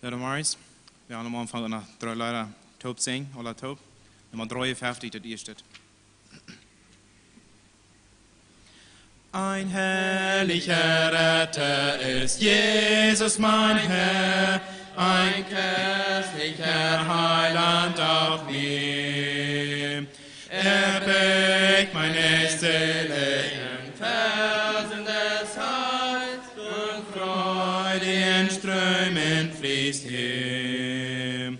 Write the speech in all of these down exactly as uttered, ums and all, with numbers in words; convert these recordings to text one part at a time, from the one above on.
Jo, dan Maurice, wie haben am Anfang noch dree Lieder toop sinjen, aula toop. Numma dreeunfeftich, daut ieeschte. Ein herrlicher Retter ist Jesus, mein Herr, ein köstlicher Heiland auch mir. Er bergt meine Seele in Felsen des Heils und Freude in Strömen fließt er.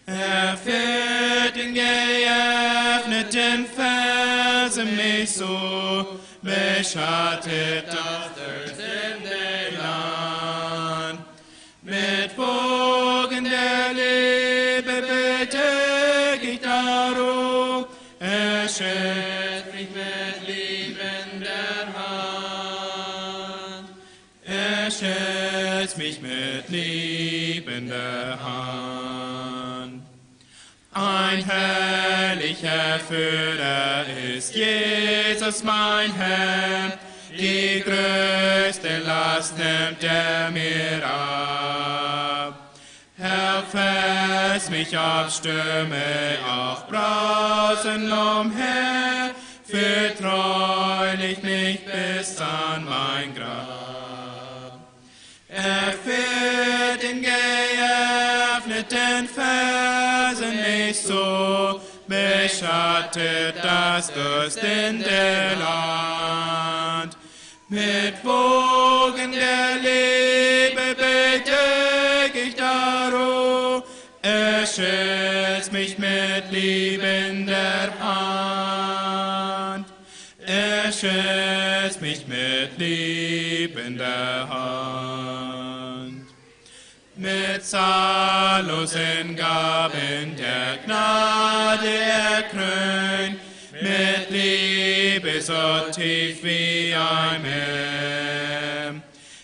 Er führt in geöffneten Felsen mich so, beschattet das dürstende Land. Mit Wogen der Liebe bedeck ich darum, er schützt mich mit liebender Hand. Schütz mich mit liebender Hand. Ein herrlicher Führer ist Jesus, mein Herr, die größte Last nimmt er mir ab. Er fängt mich auf Stürme, auf Brasen umher, führt treulich mich bis an mein Grab. Er führt in geöffneten Fersen mich so, beschattet das durstende Land. Mit Wogen der Liebe bedeck ich darum, er schützt mich mit liebender Hand. Er schützt mich mit liebender Hand. Mit zahllosen Gaben der Gnade erkrönt, mit Liebe so tief wie ein Meer.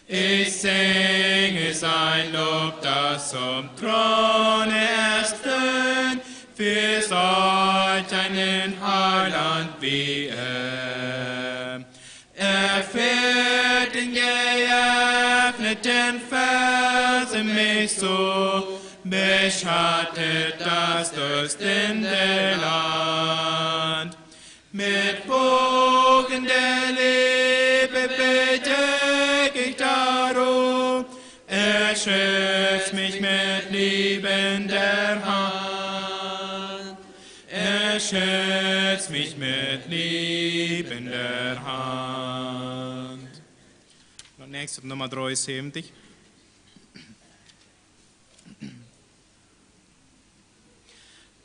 Ich singe sein Lob, das zum Throne ertönt, für solch einen Heiland wie er. Er führt in geöffneten Fersen mich so, beschattet das durstende Land. Mit Wogen der Liebe bedeck ich darum, er schützt mich mit liebender Hand. Er schützt mich mit liebender Hand. Und nächstes Nummer dreiundsiebzig.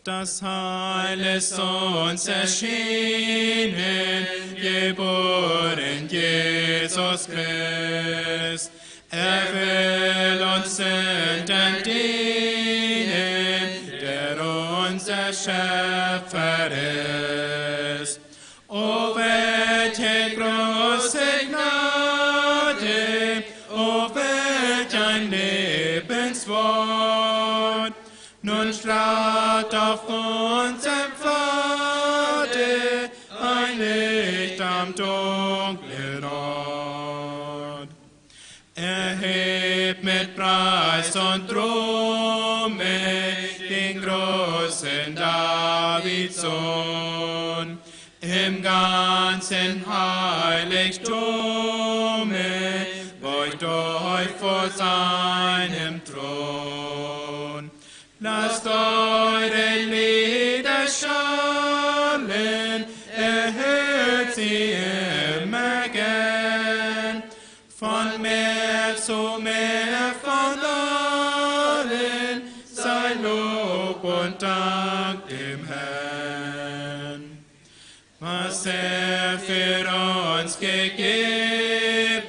Das Heil ist uns erschienen, geboren Jesus Christ. Er will uns Sündern dienen, der unser Schöpfer ist. O welche große Gnade, o welch ein Lebenswort. Nun strahlt auf unserm Pfade ein Licht am dunklen Ort. Erhebt mit Preis und Trommel den großen Davids Sohn. Im ganzen Heiligtum beugt euch vor seinem Thron. Lasst eure Lieder schallen, erhört sie immer gern. Von Meer zu Meer, von allen sei Lob und Dank dem Herrn. Was er für uns gegeben,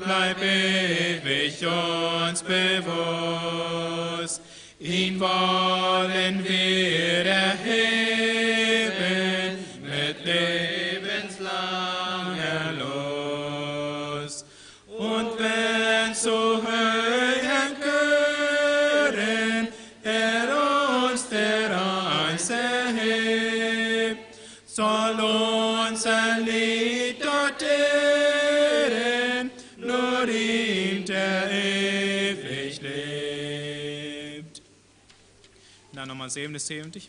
bleibt ewig uns bewusst. Ihn wollen wir erheben mit lebenslanger Lust. Und wenn zu höheren er uns der Reise hebt, soll unser Lied dort ehren, nur ihm, der ewig lebt. Na, Nummer siebenundsiebzig.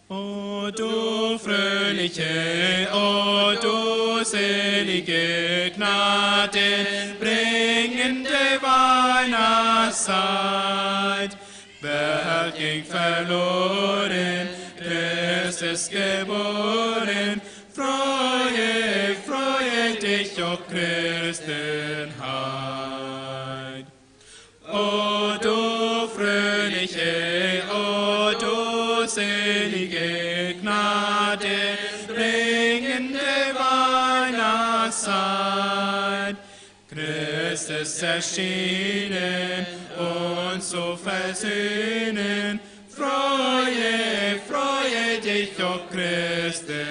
O du fröhliche, o du selige, gnadenbringende Weihnachtszeit. Welt ging verloren, Christ ist geboren. Freue, freue dich, o Christenheit. O du fröhliche, o du selige, gnadenbringende Weihnachtszeit. Christ ist erschienen, uns zu versöhnen. Freue, freue dich, o Christenheit.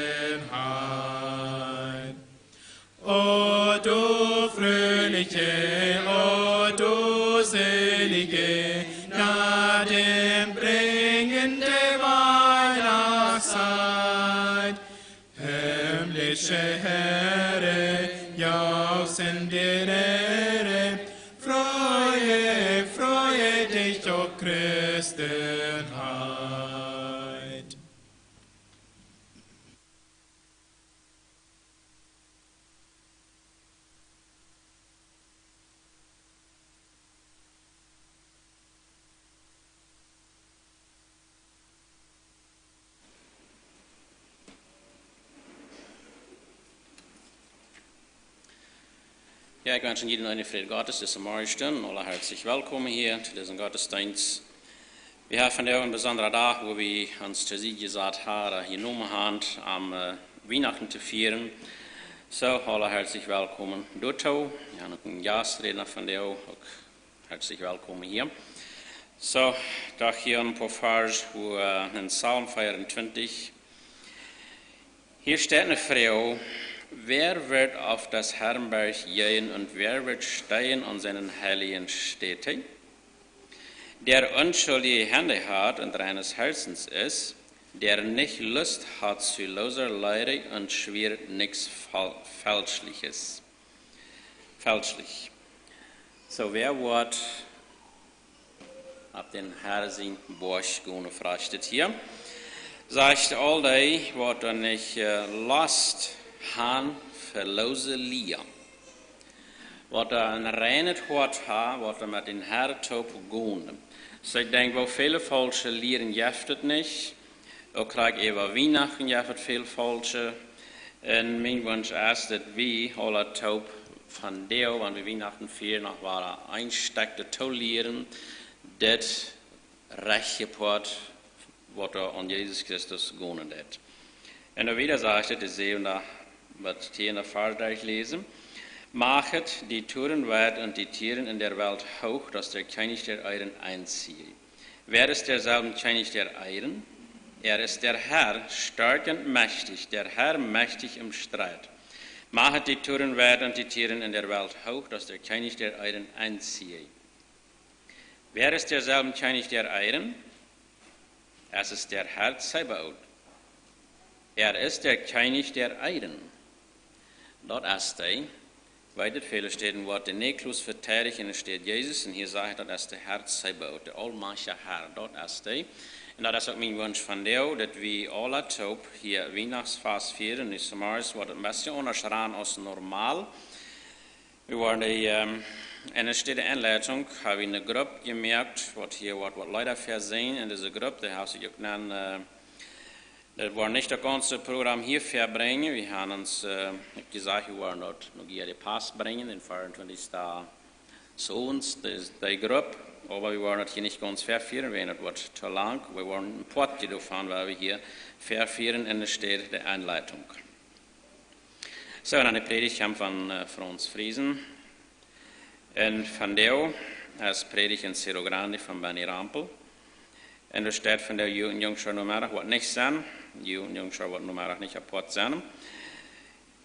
O du fröhliche, o du selige, na dem bringende Weihnachtszeit. Himmlische Herre, jauchzen dir Ehre, freue, freue dich, o Christenheit. Jo, ekj wensch junt aula een Fräd Gottes dise Morjenstund. Aula hartlich wellkomen hia to disen Gottesdeenst. Wie haben vondoag een besondra Dach, wua wie ons to Sied jesat haben, jenomen haben, om, äh, Wienachten to fieren. Soo, aula hartlich wellkomen doatoo. Wie haben uk eenen Jasträdna vondoag, uk hartlich wellkomen hia. Soo, doch hia een poa Varsch, wua, äh, en Psalm veeauntwintich, hia steit eene Froag: Wer wird auf des Herrn Berg gehen und wer wird stehen an seinen heiligen Städten? Der unschuldige Hände hat und reines Herzens ist, der nicht Lust hat zu loser Lehre und schwört nichts Fal-, Fälschliches. Fälschlich. Soo, wäa woat opp dän Herrn sien Boajch gonen, froagt et hia. Sajcht aul dee, waut doa nich, äh, Lust han fa lose Lia. Waut doa een reinet Hoat han, waut doa met dän Herrn toop gonen. Soo, ekj denkj, woo väle faulsche Lieren jeft et nich. Uk krakjt äwa Wienachten jeft et väl faulsche. Un mien Wunsch es, daut wie aula toop vondoag, wan wie Wienachten fieren, noch wada een Stekj doatoo lieren, dit rajchte Poat, waut doa aun Jesus Christus gonen deit. Un dan wieda sajcht et, de säwende bat tiende Varsch, dee ekj läs: Machet die Tore weit und die Türen in der Welt hoch, dass der König der Ehren einziehe. Wer ist derselben König der Ehren? Er ist der Herr, stark und mächtig, der Herr mächtig im Streit. Machet die Tore weit und die Türen in der Welt hoch, dass der König der Ehren einziehe. Wer ist derselben König der Ehren? Es ist der Herr Zebaot. Er ist der König der Ehren. Daut es dee, wiels et väle Städen woat de Nikolaus veteidijcht un et steit Jesus, un hia sajcht et, daut es de Herr Zebaot, de aulmajchtja Herr, daut es dee. Un daut es uk mien Wunsch vondoag, daut wie aula toop hia Wienachtsfast fieren. Nu zemorjes woat et een bät aundasch rannen aus normal. Wie woaren dee, ähm, enne Städ Enleitunk, hab wie eene Grupp jemoakt, waut hia woat, waut Leeda väasinjen. Un dise Grupp, dee haft sikj uk dan, äh, daut woat nich daut gaunze Program hia väabrinjen. Wie haben ons, äh, ekj hab jesajcht, wie woaren daut noch hia de Paust brinjen, dän veeauntwintich Soo ons, dee, dee Grupp, oba wie woaren daut hia nich gaunz väafieren, wiels daut woat too lang. Wie woaren een Poat doavon, woa wie hia väafieren enne Städ de Enleitunk. Soo, un dan de Prädicht kjemt von, äh, Franz Friesen. Un vondoag es Prädicht en Cerro Grande von Benny Rampel. Un doa steit vondoag Ju-, Jugend School Nomeddach woat nich sennen. Ju-, Jugend School woat Nomeddach nich apoat sennen.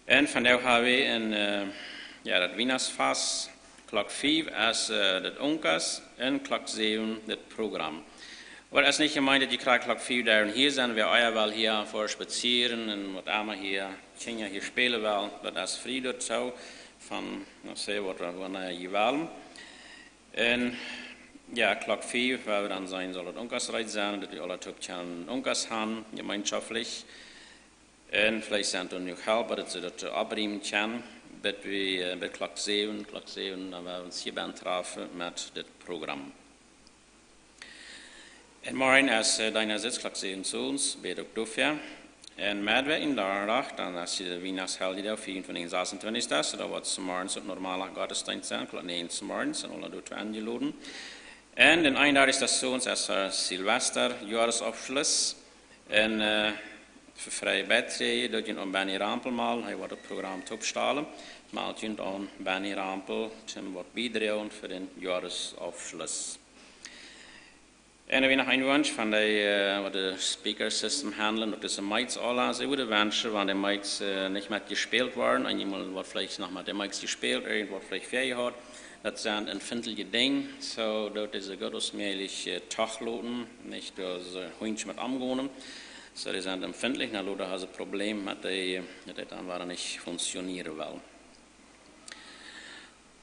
Un vondoag hab wie een, äh, jo, daut Wienachtsfast. Klock fief es, äh, daut Unkas un Klock säwen daut Program. Oba daut es nich jemeent, daut jie krakjt Klock fief doa hia sennen, wäa ea well hia väa spazieren un waut emma hia, Kjinja hia spälen wellen, daut es frie doatoo, von, no, see waut, waut, waut, äh, jie wellen. Un jo, Klock fief, woa wie dan sennen, saul daut Unkas reed sennen, daut wie aula toop kjennen Unkas han, jemeenschoftlich. Un veleicht sent doa noch Halpa, daut see daut, äh, oprieemen kjennen, bat wie, äh, bat Klock säwen, Klock säwen, dan woa wie ons hia bennen trafen met dit Program. Un morjen es, äh, Deena Sitz, Klock säwen soo ons, bät uk doafäa. Un Medwäakj un Donnadach, dan es de Wienachtsheljedach, vieauntwintich un sasuntwintich, soo doa woat zemorjes uk normaler Gottesdeenst sennen, Klock näajen zemorjes, sent aula doatoo enjeloden. Un dän eenundartichsten soo ons es, äh, Silvester, Joaresaufschluss. Un, äh, fa freie Beiträge, daut jie aun Benny Rampel malen, hee woat daut Program toopstalen. Malt junt aun Benny Rampel, toom waut biedroagen fa dän Joaresaufschluss. Un wie noch een Wunsch von dee, äh, waut de Speaker System handlen, daut dise Mics aula, see wudden wenschen, wan de Mics, äh, nich mea jespält woaren, un jemol woat veleicht noch met de Mics jespält, irjentwaut veleicht väajehaut. Daut sent empfintliche Dinja, soo daut dee soo goot aus mäajlich, äh, toch loten, nich daut see hunjsch met omgonen. Soo, dee sent empfintlich, na, lota ha see Problem met dee, daut dee dan wada nich funktionieren well.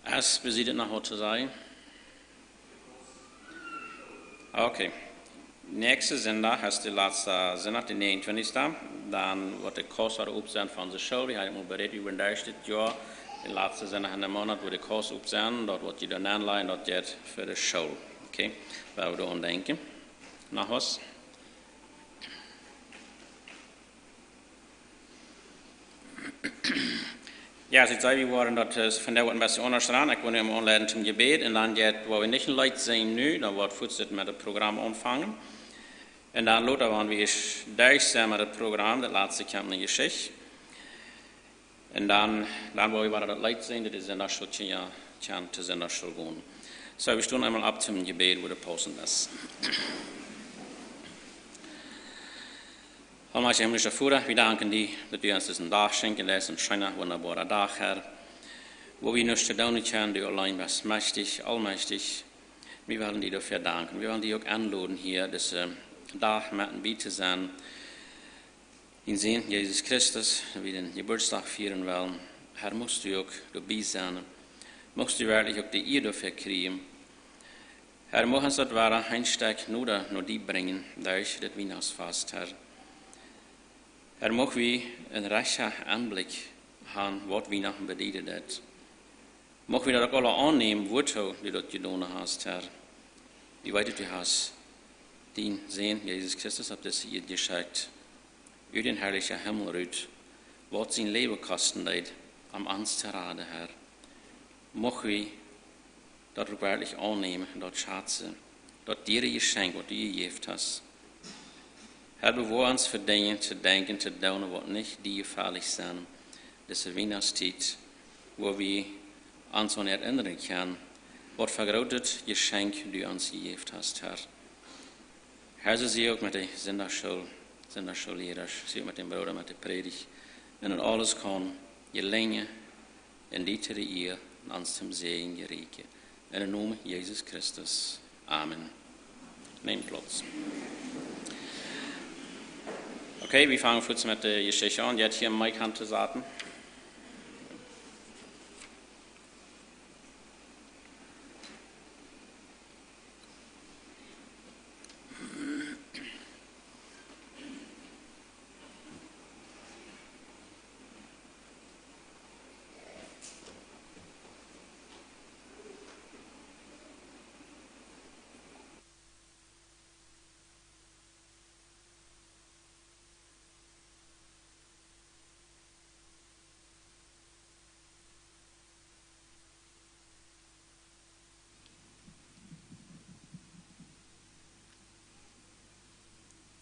Es, wie sent noch waut to sajen? Okay. Näakjsten Sindach es de latste Sindach, de näajenuntwintichste. Dan woat de Kos opp sennen von de School. Wie haben aul berät äwa daut dit Joa. De latste Sindach en dän Moonat, wua de Kos opp sennen. Daut woat jie dan aunlajen, daut jeit fa de School. Okay. Woa wie doaraun denkjen. Noch waut? Jo, aus ekj säd, wie woaren daut, äh, vondoag een bät aundasch aun. Ekj well nu emol aunleiden toom Jebäd. Un dan jeit, woa wie nich een Leet sinjen nu, dan woat fuaz met daut Program aunfangen. Un dan lota, wan wie ieescht derch sent met daut Program, daut latste kjemt ne Jeschicht. Un dan, dan woa wie wada daut Leet sinjen, daut es dan Sindachschool, jo, kjemt de Sindachschool gonen. Soo, wie stonen eemol opp toom Jebäd, wua daut paussent es. Aulmajchtja himmlischa Voda, wie danken die, daut du ons disen Dach schenkjen deist, een scheena, wundaboara Dach, Herr. Wua wie nuscht to doonen kjennen, du auleen best mächtich, aulmächtich. Wie wellen die doafäa danken. Wie wellen die uk enloden hia, disen Dach met bie to sennen. Dien Sän, Jesus Christus, dee wie dän Jeburtsdach fieren wellen. Herr, muchst du uk doabie sennen. Muchst du werkjlich uk de Ea doafäa kjrieen. Herr, mucht ons daut wada een Stekj noda no die brinjen, derch dit Wienachtsfast, Herr. Herr, mucht wie een rajchta Enblikj haben, waut Wienachten bedieden deit. Mucht wie daut uk aula aunnämen, wuatoo du daut jedonen hast, Herr. Wie weeten, du hast dienen Sän, Jesus Christus, opp dise Ieed jeschekjt, ut dän herrlichen Himmel rut, waut sien Läwen kosten deed, om ons to raden, Herr. Mucht wie daut uk werkjlich aunnämen, daut schazen, daut diere Jeschenkj, waut du jejäft hast. Herr, bewoa ons fa Dinja to denkjen, to doonen, waut nich die jefällich sent, dise Wienachtstiet, wua wie ons aun erinnern kjennen, waut fa grootet Jeschenkj du ons jejäft hast, Herr. Herr, soo sie uk met de Sindachschool, Sindachschoollierasch, sie uk met dän Brooda, met de Prädicht. Un daut aules kaun jelinjen un die to de Ea un ons toom Säajen jerieekjen. En dän Nomen Jesus Christus. Amen. Nämt Plauz. Okay, wie fangen fuaz met de Jeschicht aun. Jie haben hia een Mic han to saten.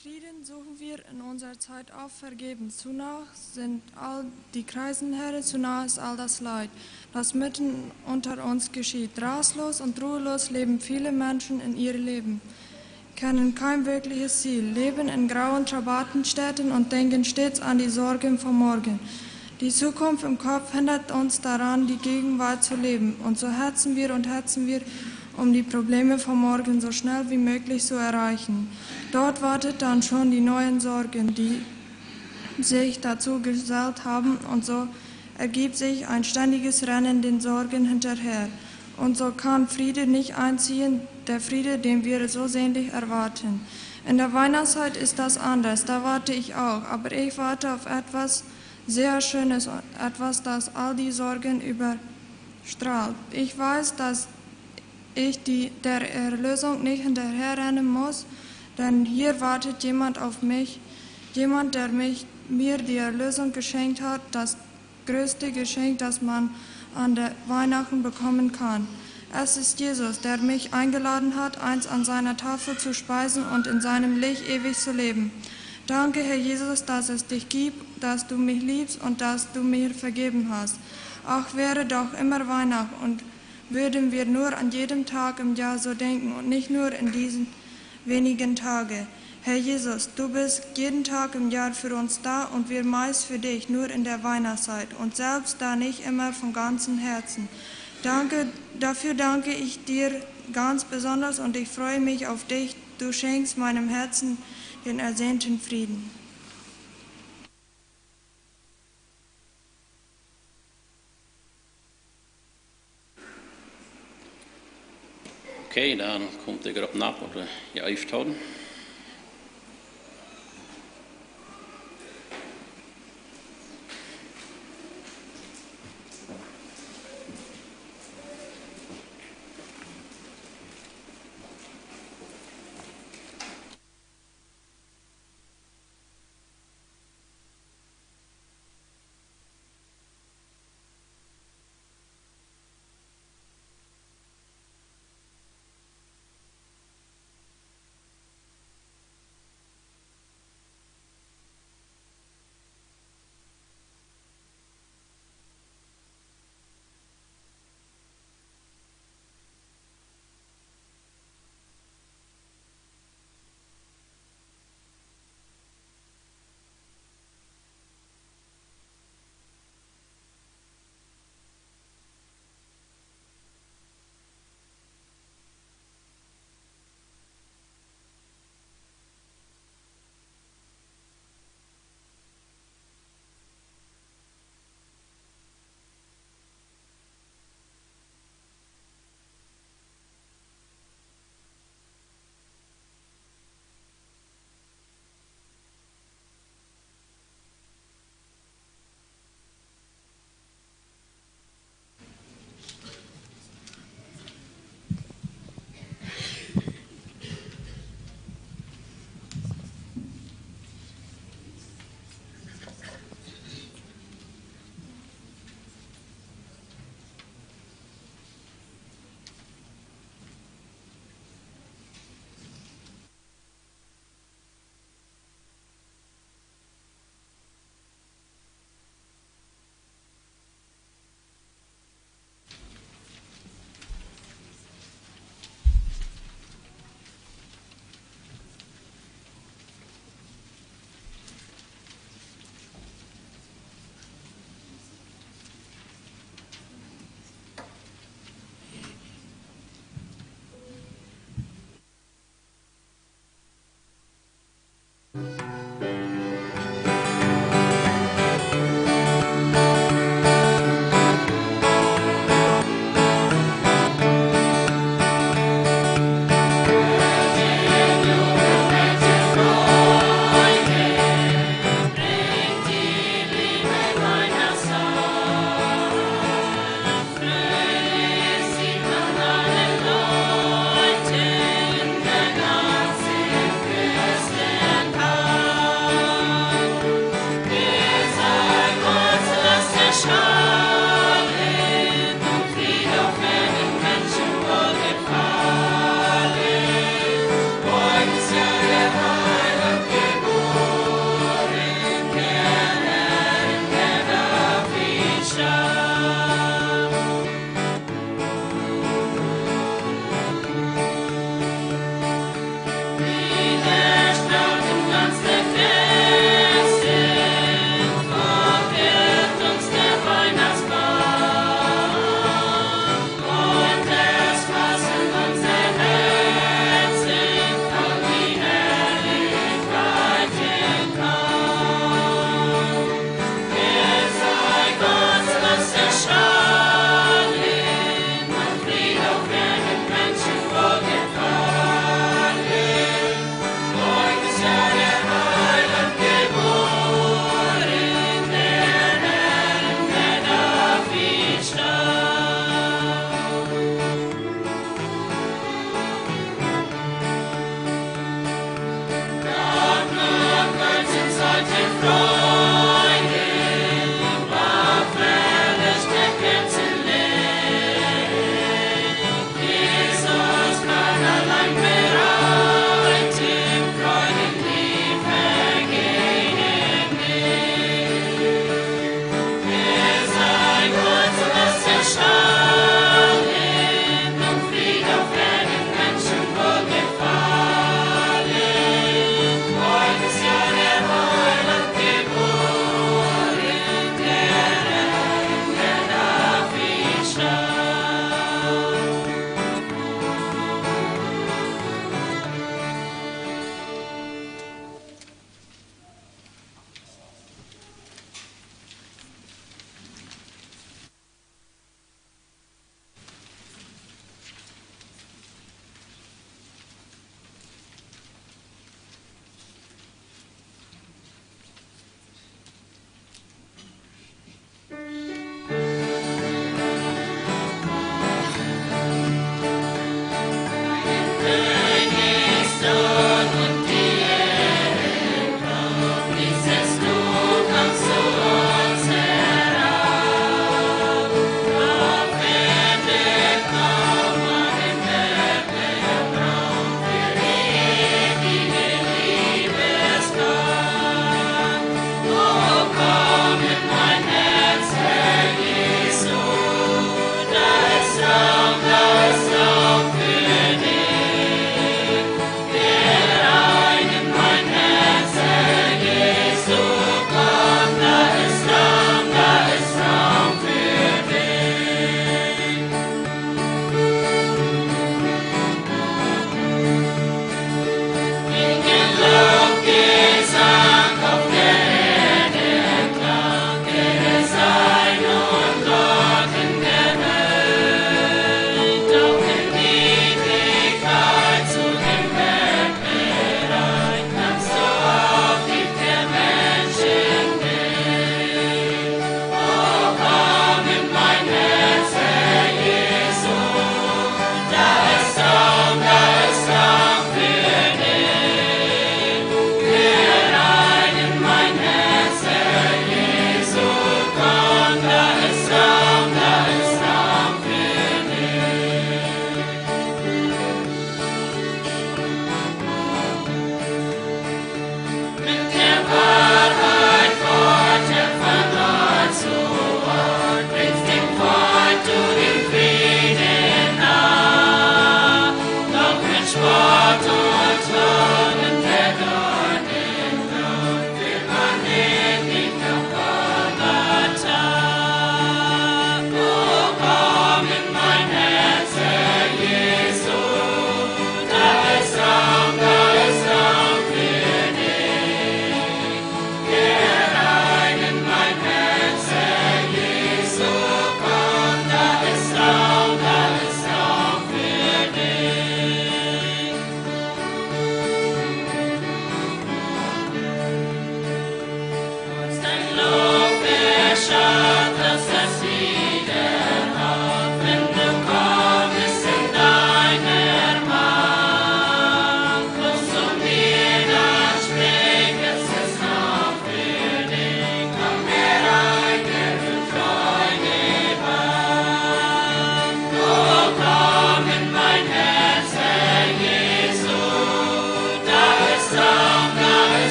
Frieden suchen wir in unserer Zeit oft vergebens. Zu nah sind all die Krisenherde, zu nah ist all das Leid, das mitten unter uns geschieht. Rastlos und ruhelos leben viele Menschen in ihrem Leben, kennen kein wirkliches Ziel, leben in grauen Schabbatenstädten und denken stets an die Sorgen von morgen. Die Zukunft im Kopf hindert uns daran, die Gegenwart zu leben. Und so hetzen wir und hetzen wir, um die Probleme von morgen so schnell wie möglich zu erreichen. Dort wartet dann schon die neuen Sorgen, die sich dazu gesellt haben, und so ergibt sich ein ständiges Rennen den Sorgen hinterher. Und so kann Friede nicht einziehen, der Friede, den wir so sehnlich erwarten. In der Weihnachtszeit ist das anders, da warte ich auch, aber ich warte auf etwas sehr Schönes, etwas, das all die Sorgen überstrahlt. Ich weiß, dass ich die, der Erlösung nicht hinterherrennen muss, denn hier wartet jemand auf mich, jemand, der mich, mir die Erlösung geschenkt hat, das größte Geschenk, das man an der Weihnachten bekommen kann. Es ist Jesus, der mich eingeladen hat, einst an seiner Tafel zu speisen und in seinem Licht ewig zu leben. Danke, Herr Jesus, dass es dich gibt, dass du mich liebst und dass du mir vergeben hast. Ach, wäre doch immer Weihnacht und würden wir nur an jedem Tag im Jahr so denken und nicht nur in diesen wenigen Tage. Herr Jesus, du bist jeden Tag im Jahr für uns da und wir meist für dich nur in der Weihnachtszeit und selbst da nicht immer von ganzem Herzen. Danke, dafür danke ich dir ganz besonders und ich freue mich auf dich. Du schenkst meinem Herzen den ersehnten Frieden. Okay, dan kjemt de Grupp nopp, waut wie jeeeft hauden.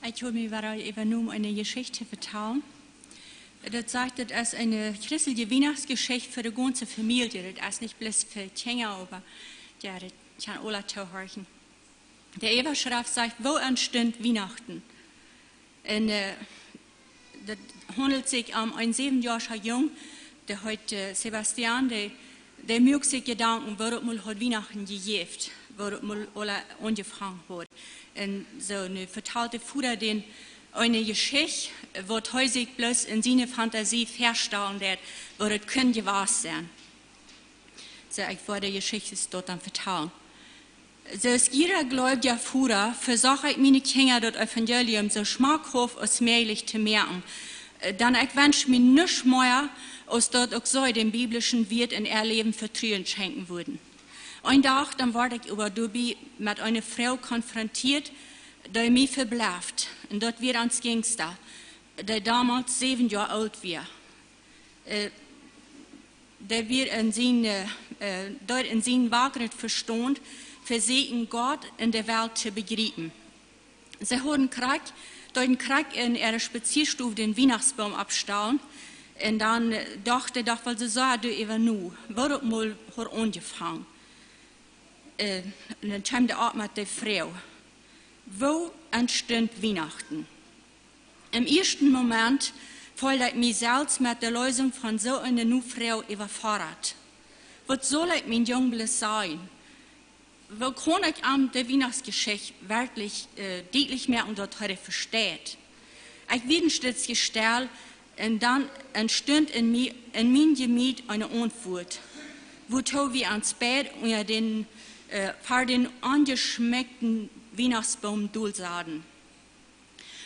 Ekj hab mie wada äwanomen, eene Jeschicht to vetalen. Daut sajcht, daut es eene christelje Wienachtsjeschicht fa de gaunze Famielje. Daut es nich bloos fa Kjinja, oba jo, daut kaun aula toohorchen. De Äwaschreft sajcht: Woo entstunt Wienachten? Un, äh, daut haundelt sikj om een säwenjoaja Jung, dee heet, äh, Sebastian, dee, dee muak sikj Jedanken, woo daut mol haud Wienachten jejäft, woo daut mol aula aunjefongen haud. Un soo, nu vetalt de Voda dän eene Jeschicht, waut hee sikj bloos en siene Fantasie väastalen deed, woo daut kunn jewast sennen. Soo, ekj woa de Jeschicht soo dan vetalen. Soo aus jieda gleewja Voda vesocht ekj miene Kjinja daut Evangelium soo schmackhauft aus mäajlich to moaken. Äh, dan ekj wenscht mie nuscht mea, aus daut uk see dän biblischen Wieet en äa Läwen Vetruen schenkjen wudden. Een Dach, dan wort ekj oba doabie met eene Fru konfrontieet, dee mie vebleef. Un daut wia ons Jinjsta, dee donmols säwen Joa oolt wia. Äh, dee wia en sien, äh, äh, dee en sien wakret Vestaunt vesieekjen Gott un de Welt to bejriepen. See hauden krakjt, deeden krakjt en äare Spazieastow dän Wienachtsboom oppstalen. Un dan, äh, docht ekj, docht, well, see soo doa äwa no, woo daut mol haud aunjefongen. Äh, un dan kjeem dee opp met de Fru: Woo entstunt Wienachten? Em ieeschten Moment feeld ekj mie selfst met de Leesunk von soo eene Fru äwafodat. Waut saul ekj mien Jung bloos sajen? Woo kaun ekj am de Wienachtsjeschicht werkjlich, äh, dietlich moaken, daut hee daut vesteit? Ekj wia een Stootje stell, un dan entstunt en mie, en mien Jemiet eene Auntwuat, wua wie ons beid unja dän, äh, ver dän aunjeschmeckten Wienachtsboom dol sauten.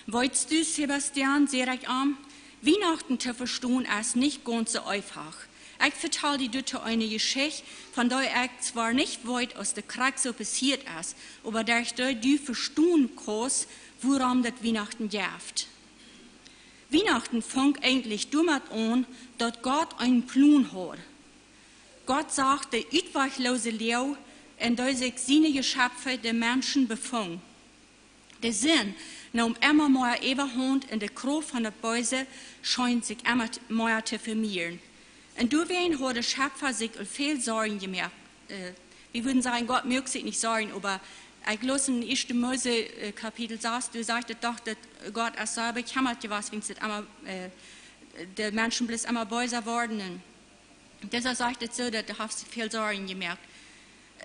Weetst du, Sebastian, säd ekj am, Wienachten to vestonen es nich gaunz soo eefach. Ekj vetal die doatoo eene Jeschicht, von dee ekj zwoa nich weet, aus dee krakjt soo passieet es, oba derch dee du vestonen kaust, wuarom daut Wienachten jeft. Wienachten funk eejentlich doamet aun, daut Gott eenen Plon haud. Gott sach de utwajchloose Loag, en dee sikj siene Jeschepfe, de Menschen, befungen. De Sind neem emma mea Äwahaunt un de Krauft von daut Beese schient sikj emma t-, mea to vemieren. Un doawäajen haud de Schepfa sikj aul väl Sorjen jemoakt. Äh, wie wudden sajen, Gott muak sikj nich Sorjen, oba ekj läs en ieeschte Mose, äh, Kapitel sas, doa sajcht et doch, daut Gott es sea bekjemmat jewast, wiels et emma, äh, de Menschen bloos emma beesa worden. Un doa sajcht et soo, daut hee haft sikj väl Sorjen jemoakt.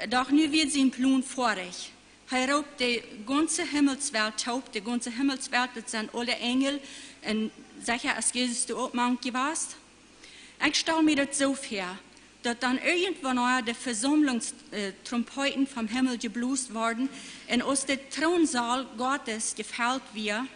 Doch nu wia sien Plon foadich. Hee roopt de gaunze Himmelswelt toop. De gaunze Himmelswelt, daut sent aule Enjel. Un secha es Jesus doa uk mank jewast. Ekj stal mie daut soo väa, daut dan irjentwanea de Vesaumlungs-, äh, Trompeeten vom Himmel jeblost worden un aus de Troonsaul Gottes jefelt wia,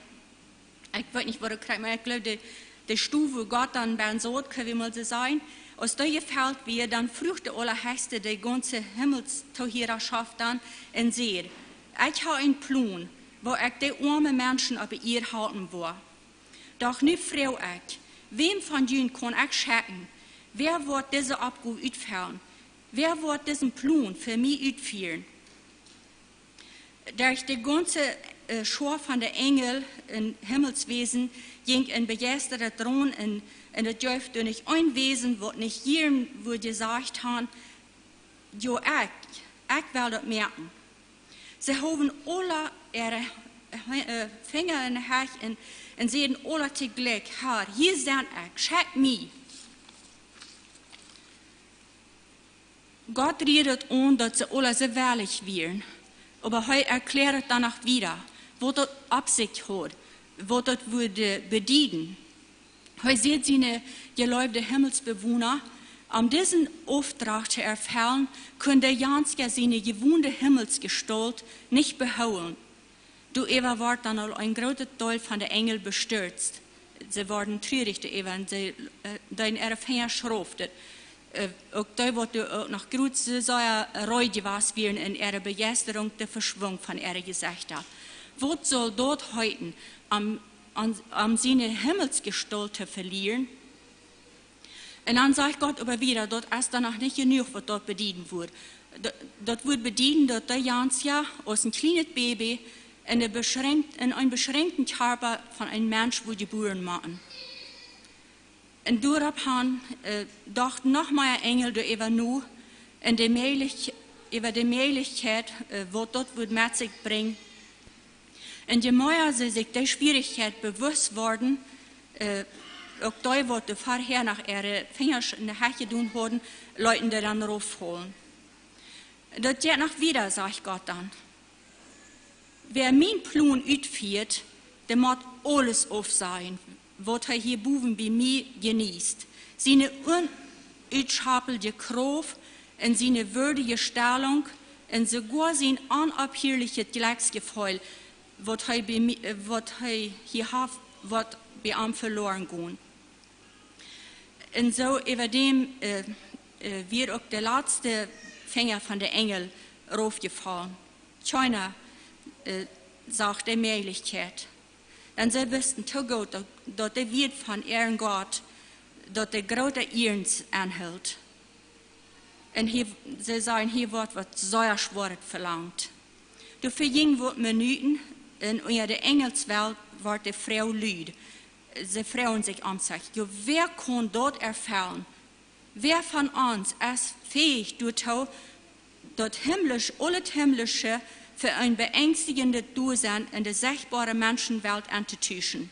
ekj weet nich, woo daut krakjt, oba ekj gleew, de, de Stow, wua Gott dan bennen saut, kjenn wie mol soo sajen, aus dee jefelt wia, dan fruach de Aulahechste de gaunze Himmelstohiaraschoft dan un säd: Ekj hab een Plon, woo ekj de oame Menschen opp de Ieed halpen woa. Doch nu froag ekj: Wäm von junt kaun ekj schekjen? Wäa woat dise Oppgow utfellen? Wäa woat disen Plon fa mie utfieren? Derch de gaunze, äh, Schoa von de Enjel un Himmelswäsen jinkj een bejeistrat Ronen un, un et jeef doa nich een Wäsen, waut nich jieren wudd jesajcht han: Jo, ekj, ekj well daut moaken. See howen aula äare, äh, Finja en de Hecht un, un säden aula toojlikj: Herr, hia sie ekj, schekj mie. Gott rieed et aun, daut see aula soo wellich wieren, oba hee erkjläad et dan noch wieda, waut daut opp sikj haud, waut daut wudd bedieden. Hee säd siene jeleewde Himmelsbewona, om disen Opdrach to erfellen, kunn de Janska siene jewonde Himmelsjestault nich behoolen. Doaräwa wort dan aul een grootet Deel von de Enjel besturzt. See worden trurich doaräwa un see, äh, deeden äare Finja schrauften. Äh, uk dee, waut doa uk noch groot sea reed jewast wieren, un äare Bejeisterunk, dee veschwunk von äare Jesechta. Waut saul daut heeten, om, om, om siene Himmelsjestault to velieren? Un dan sajcht Gott oba wieda, daut es dan noch nich jenuach, waut daut bedieden wudd. Daut, daut wudd bedieden, daut de Janska aus een kjlienet Baby en een beschränkjt, en een beschränkjten Kjarpa von een Mensch wudd jebuaren motten. Un doaropp han, äh, docht noch mea Enjel doaräwa no, un de Mäajlich-, äwa de Mäajlichkjeit, äh, waut daut wudd met sikj brinjen. Un je mea see sikj de Schwierichkjeit bewust worden, äh, uk dee, waut doa verhäa noch äare Finjasch en de Hecht jedonen hauden, leeten dee dan rauffaulen. Daut jeit noch wieda, sajcht Gott dan. Wäa mienen Plon utfieet, dee mott aules aufsajen, waut hee hia bowen bie mie jeniest. Siene onutschappelje Krauft un siene wieedje Stalunk un soogoa sien onophierlichet Jlekjsjefeel, waut hee bie mie, äh, waut hee hia haft, woat bie am veloaren gonen. Un soo äwa däm, äh, äh, wia uk de latste Finja von de Enjel raufjefollen. Kjeena, äh, sach de Mäajlichkjeit. Dan see wisten too goot, daut, daut de Wieed von äaren Gott, daut dee grooten Iernst aunhilt. Un hia, see sajen, hia woat waut sea Schwoaret velangt. Doa vejinjen waut Minuten, un unja de Enjelswelt wort de Froag lud. See froagen sikj om sikj: Jo, wäa kaun daut erfellen? Wäa von ons es fähich doatoo, daut himmlisch-, aulet Himmlische fa een beängstigjendet Dosein en de sechtboare Menschenwelt auntotuschen?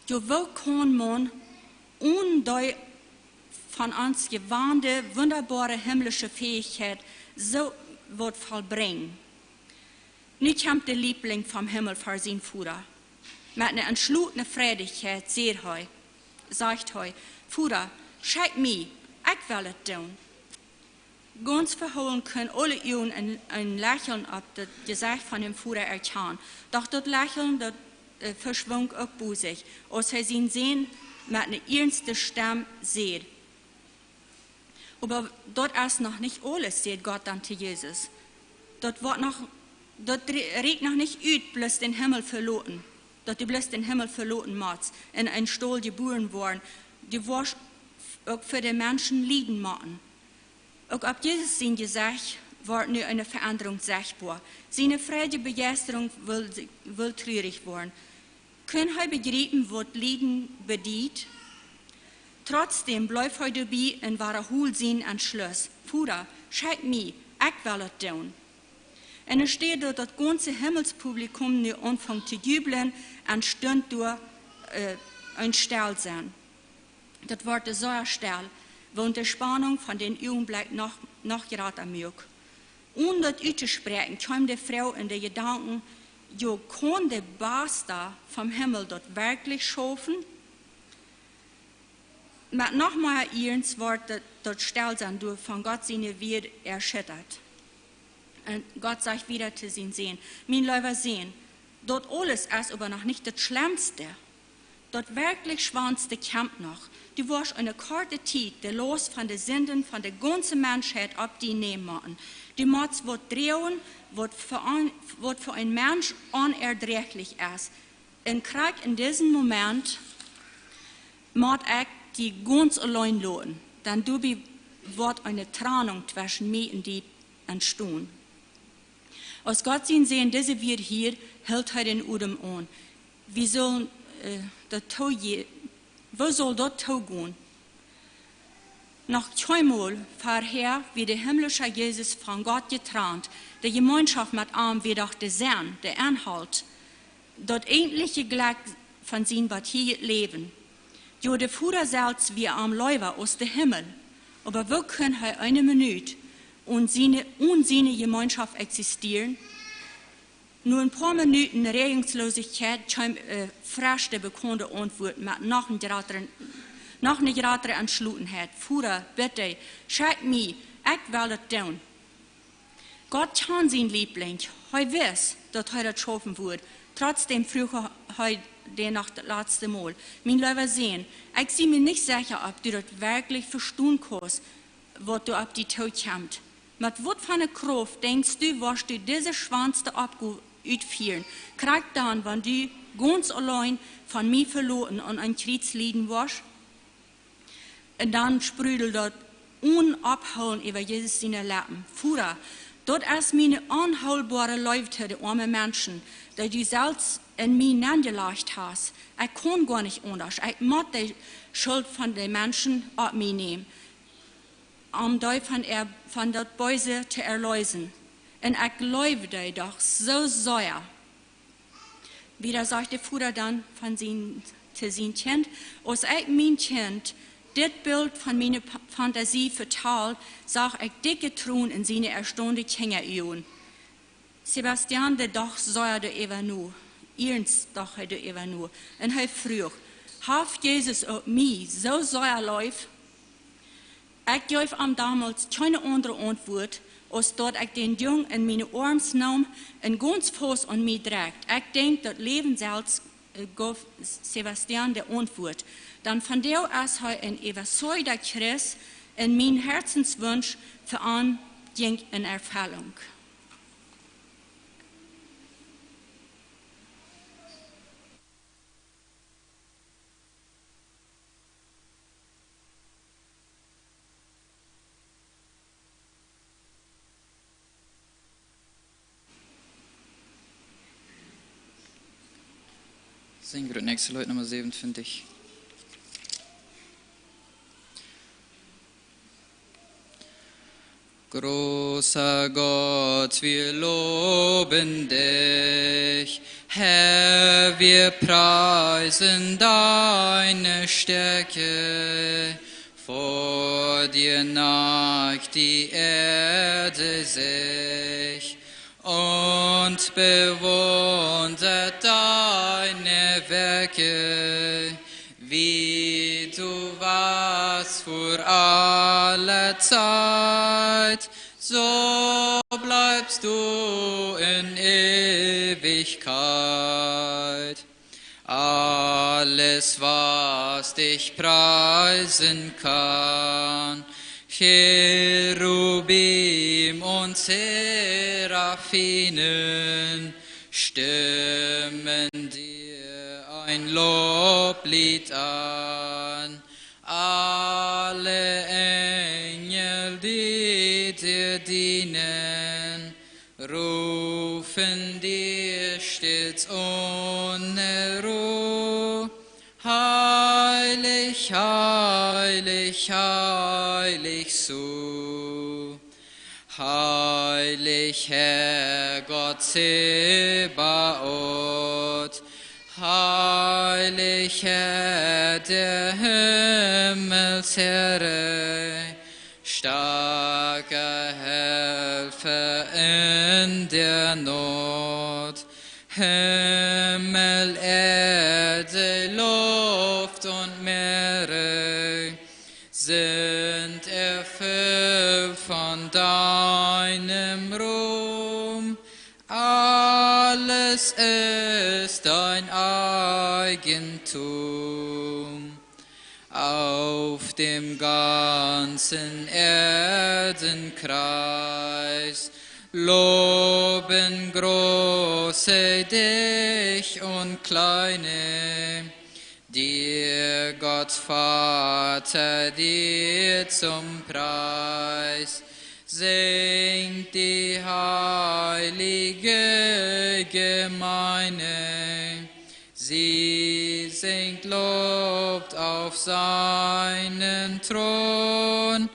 Jo, woo kaun maun onen dee von ons jewande, wundaboare himmlische Fäichkjeit soo waut vollbrinjen? Nu kjemt de Liebling vom Himmel ver sienen Voda. Met eene entschlotne Freidichkjeit sajcht hee, sajcht hee: Voda, schekj mie, ekj well et doonen. Gaunz vehoolen kunn aule Uagen een, een Lächeln opp daut Jesecht von däm Voda erkjanen. Doch daut Lächeln, daut, äh, veschwunk uk bosich, aus hee sienen Sän met eene iernste Stemm säd. Oba daut es noch nich aules, säd Gott dan to Jesus. Daut woat noch, daut re-, rieekjt noch nich ut, bloos dän Himmel veloten. Daut du bloos dän Himmel veloten motst un en een Staul jebuaren woaren. Du woascht uk fa de Menschen lieden motten. Uk opp Jesus sien Jesecht wort nu eene Veendrunk sechtboa. Siene Freidichkjeit, Bejeisterunk wull, wull trurich woaren. Kunn hee bejriepen, waut Lieden bediet? Trotzdäm bleef hee doabie un wadahold sienen Entschluss: Voda, schekj mie, ekj well et doonen. Un doa steit, daut daut gaunze Himmelspublikum nu aunfunk to jublen un stunt doa, äh, en Stell sennen. Daut wort sea stell, waut de Spannunk von dän Uagenblekj noch, noch jrata muak. Onen daut uttospräakjen, kjeem de Froag en de Jedanken: Jo, kaun de Basta vom Himmel daut werkjlich schaufen? Met noch mea Iernst wort daut, daut Stellsennen doa von Gott siene Wieed erschittat. Un Gott sajcht wieda to sienen Sän: Mien leewa Sän, daut aules es oba noch nich daut Schlemste. Daut werkjlich Schwoaste kjemt noch. Du woascht en eene korte Tiet de Laust von de Sinden von de gaunze Menschheit opp die nämen motten. Du motst waut droagen, waut fa een, waut fa een Mensch onerdräajlich es. Un krakjt en disen Moment mott ekj die gaunz auleen loten, dan doabie woat eene Trennunk tweschen mie un die entstonen. Aus Gott sien Sän dise Wieed hieed, hilt hee dän Odem aun. Woo sull, äh, daut tooje-, woo sull daut toogonen? Noch kjeenmol verhäa wia de himmlische Jesus von Gott jetrant. De Jemeenschoft met am wia doch de Senn, de Enhalt, daut eejentliche Jlekj von sien, waut hia Läwen. Jo, de Voda selfst wia am leewa aus de Himmel. Oba woo kunn hee eene Minut onen siene, onen siene Jemeenschoft existieren? No een poa Minuten Räajungsloosichkjeit kjeem, äh, fresch de bekaunde Auntwuat met noch eene jratere, noch eene jratere Entschlotenheit: Voda, bitte, schekj mie, ekj well et doonen. Gott kjand sienen Liebling. Hee wist, daut hee daut schaufen wudd. Trotzdäm fruach hee dän noch daut latste Mol: Mien leewa Sän, ekj sie mie nich secha, auf du daut werkjlich vestonen kaust, waut doa opp die tookjemt. Met waut fa eene Krauft denkjst du, woascht du dise schwoaste Oppgow utfieren? Krakjt dan, wan du gaunz auleen von mie veloten aun een Kjriez lieden woascht? Un dan sprudelt daut onophoolen äwa Jesus siene Leppen: Voda, Daut es miene onhoolboare Leew to de oame Menschen, dee du selfst en mie nenjelajcht hast. Ekj kaun goanich aundasch. Ekj mott de Schult von de Menschen opp mie nämen, om dee von, äa, von daut Beese to erleesen. Un ekj leew dee doch soo sea. Wieda sajcht de Voda dan von sien, to sien Kjint: Aus ekj mien Kjint dit Bilt von miene P-, Fantasie vetal, sach ekj dikje Tronen en siene erstaunde Kjinja Uagen. Sebastian, dee docht sea doaräwa no, iernst docht hee doaräwa no. Un hee fruach: Haft Jesus uk mie soo sea leef? Ekj jeef am donmols kjeene aundre Auntwuat, aus daut ekj dän Jung en miene Oarms neem un gaunz faust aun mie drekjt. Ekj denkj, daut Läwen selfst, äh, jeef Sebastian de Auntwuat. Dan von doa es hee een äwasajda Christ un mien Hoatenswunsch fa am jinkj en Erfellunk. Singen wir das nächste Lied, Nummer siebenundzwanzig. Großer Gott, wir loben dich, Herr, wir preisen deine Stärke. Vor dir neigt die Erde sich und bewundert deine Werke, wie du warst vor aller Zeit, so bleibst du in Ewigkeit. Alles, was dich preisen kann, Cherubim und Seraphinen, stimmen dir ein Loblied an. Alle Engel, die dir dienen, rufen dir stets ohne Ruh: Heilig, heilig, heilig zu. Heilig, Herr Gott Zebaot, heilig, Herr der Himmelsheere, starker Helfer in der Not. Himmel, Erde, Luft und Meere sind erfüllt von deinem Ruhm. Alles ist dein Eigentum. Auf dem ganzen Erdenkreis loben Große dich und Kleine, dir, Gott Vater, dir zum Preis, singt die heilige Gemeinde. Sie singt, lobt auf seinen Thron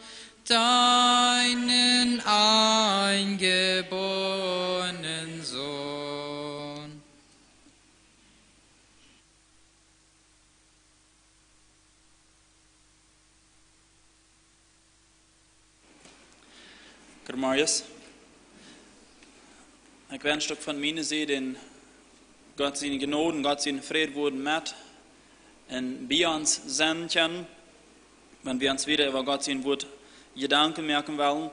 deinen eingeborenen Sohn. Marius. Ekj wensch uk von miene Sied en Gott siene Jnod, Gott sienen Fräd woaren met un bie ons sennen kjennen, wan wie ons wada äwa Gott sien Wuat Jedanken moaken wellen.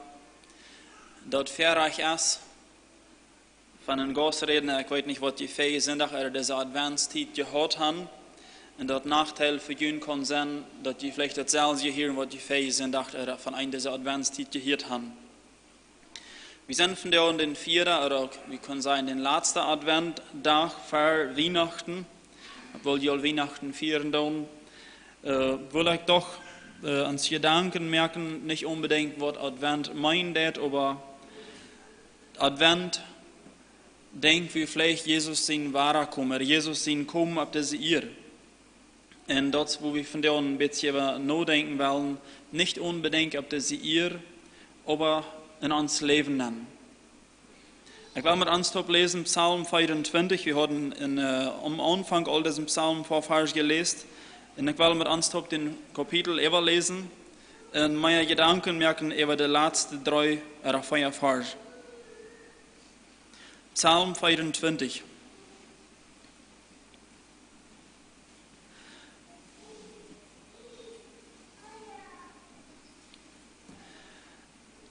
Daut väarajcht es, von een Gauss räden, ekj weet nich, waut jie väaje Sindach ooda dise Adventstiet jehaut haben. Un daut Noodeel fa junt kaun sennen, daut jie veleicht daut selwje hieren, waut jie väaje Sindach ooda von een dise Adventstiet jehieet haben. Wie sent vondoag aun dän vieeden, ooda uk, wie kjennen sajen, dän latsten Adventdach ver Wienachten. Obwohl jie aul Wienachten fieren doonen, äh, well ekj doch, äh, ons Jedanken moaken, nich onbedinjt, waut Advent meenen deit, oba Advent denkj wie veleicht Jesus sien Wadakomen, Jesus sien Komen opp dise Ieed. Un daut es, wua wie vondoag een bät äwa nodenkjen wellen, nich onbedinjt opp dise Ieed, oba en ons Läwen dan. Ekj well met ons toop läsen, Psalm vea un twintich. Wie hauden en, äh, aum Aunfank aul disen Psalm väa Varsch jeläst. Un ekj well met ons toop dän Kapitel äwaläsen un mea Jedanken moaken äwa de latste dree ooda väa Varsch. Psalm vea un twintich.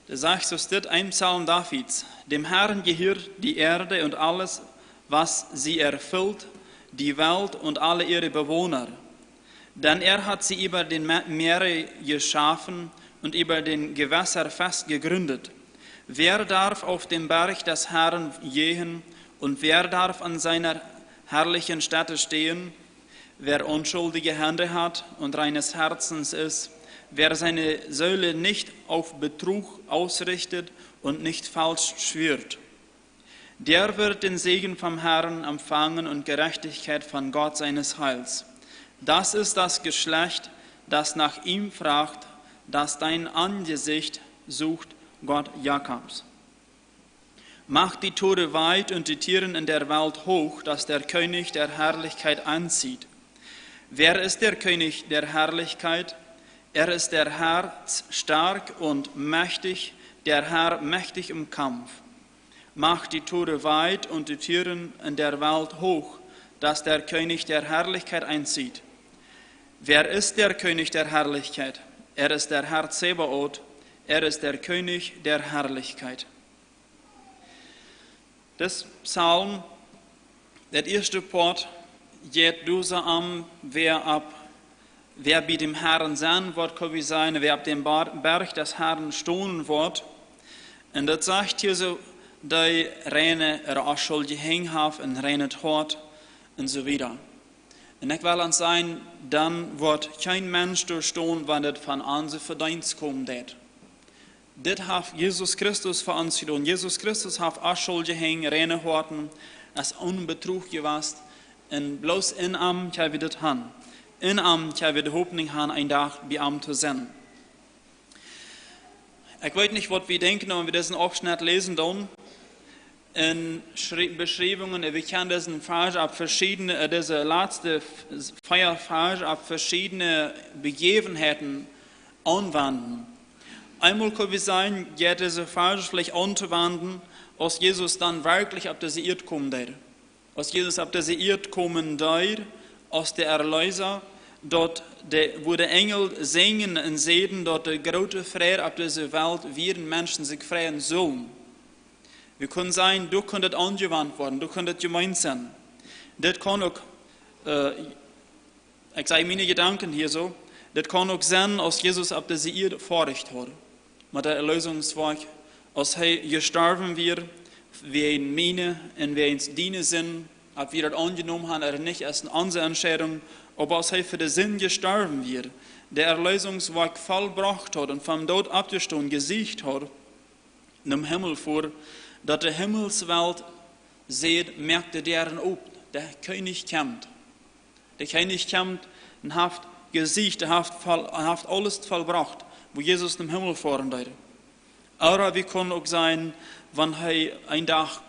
Da sagt so steht ein Psalm Davids: Dem Herrn gehört die Erde und alles, was sie erfüllt, die Welt und alle ihre Bewohner. Denn er hat sie über den Me-, Meere geschaffen und über den Gewässer fest gegründet. Wer darf auf dem Berg des Herrn gehen und wer darf an seiner herrlichen Stätte stehen? Wer unschuldige Hände hat und reines Herzens ist, wer seine Seele nicht auf Betrug ausrichtet und nicht falsch schwört, der wird den Segen vom Herrn empfangen und Gerechtigkeit von Gott seines Heils. Das ist das Geschlecht, das nach ihm fragt, das dein Angesicht sucht, Gott Jakobs. Macht die Tore weit und die Türen in der Welt hoch, dass der König der Herrlichkeit einzieht. Wer ist der König der Herrlichkeit? Er ist der Herr stark und mächtig, der Herr mächtig im Kampf. Macht die Tore weit und die Türen in der Welt hoch, dass der König der Herrlichkeit einzieht. Wer ist der König der Herrlichkeit? Er ist der Herr Zebaoth, er ist der König der Herrlichkeit. Dis Psalm, daut ieeschte Poat, jeit doa soo om, wäa opp, wäa bie däm Herrn sennen woat, kaun wie sajen, wäa opp däm Bar-, Berg des Herrn stonen woat. Un daut sajcht hia soo, dee reine, ea onschulje Henj haft un reinet Hoat un soo wieda. Un ekj well ons sajen, dan woat kjeen Mensch doa stonen, wan daut von onse Vedeenst komen deit. Dit haft Jesus Christus fa ons jedonen. Jesus Christus haft onschulje Henj, reine Hoaten, es one Betrug jewast. Un bloos en am kjenn wie dit han. En am kjenn wie de Hopninj han, een Dach bie am to sennen. Ekj weet nich, waut wie denkjen, wan wie disen Aufschnett läsen doonen. En Schrie-, Beschriewungen, wie kjennen disen Varsch opp veschiedne, äh, dise latste f-, vea Varsch opp veschiedne Bejäwenheiten aunwenden. Eemol kaun wie sajen, jeit dise Varsch veleicht auntowenjen, aus Jesus dan werkjlich opp dise Ieed komen deed. Aus Jesus opp dise Ieed komen deed, aus de Erlöser, daut de, wua de Enjel sinjen un säden, daut de groote Freid opp dise Welt, wua de Menschen sikj freien sullen. Wie kjennen sajen, doa kaun daut aunjewant woaren, doa kaun daut jemeent sennen. Dit kaun uk, äh, ekj saj miene Jedanken hia soo, dit kaun uk sennen, aus Jesus opp dise Ieed veleicht haud. Met daut Erlösungswoakj, aus hee jestorwen wia, wäajen miene un wäajen diene Sind, auf wie daut aunjenomen han ooda nich, es onse Entscheidunk, oba aus hee fa de Sind jestorwen wia, daut Erlösungswoakj vollbrocht haud un vom Doot oppjestonen, jesiegt haud, nom Himmel fua, daut de Himmelswelt säd, moakt de Däaren op, de Kjennich kjemt. De Kjennich kjemt un haft jesiegt, haft voll-, haft aules vollbrocht, wua Jesus nom Himmel foaren deed. Ooda wie kjennen uk sajen, wan hee een Dach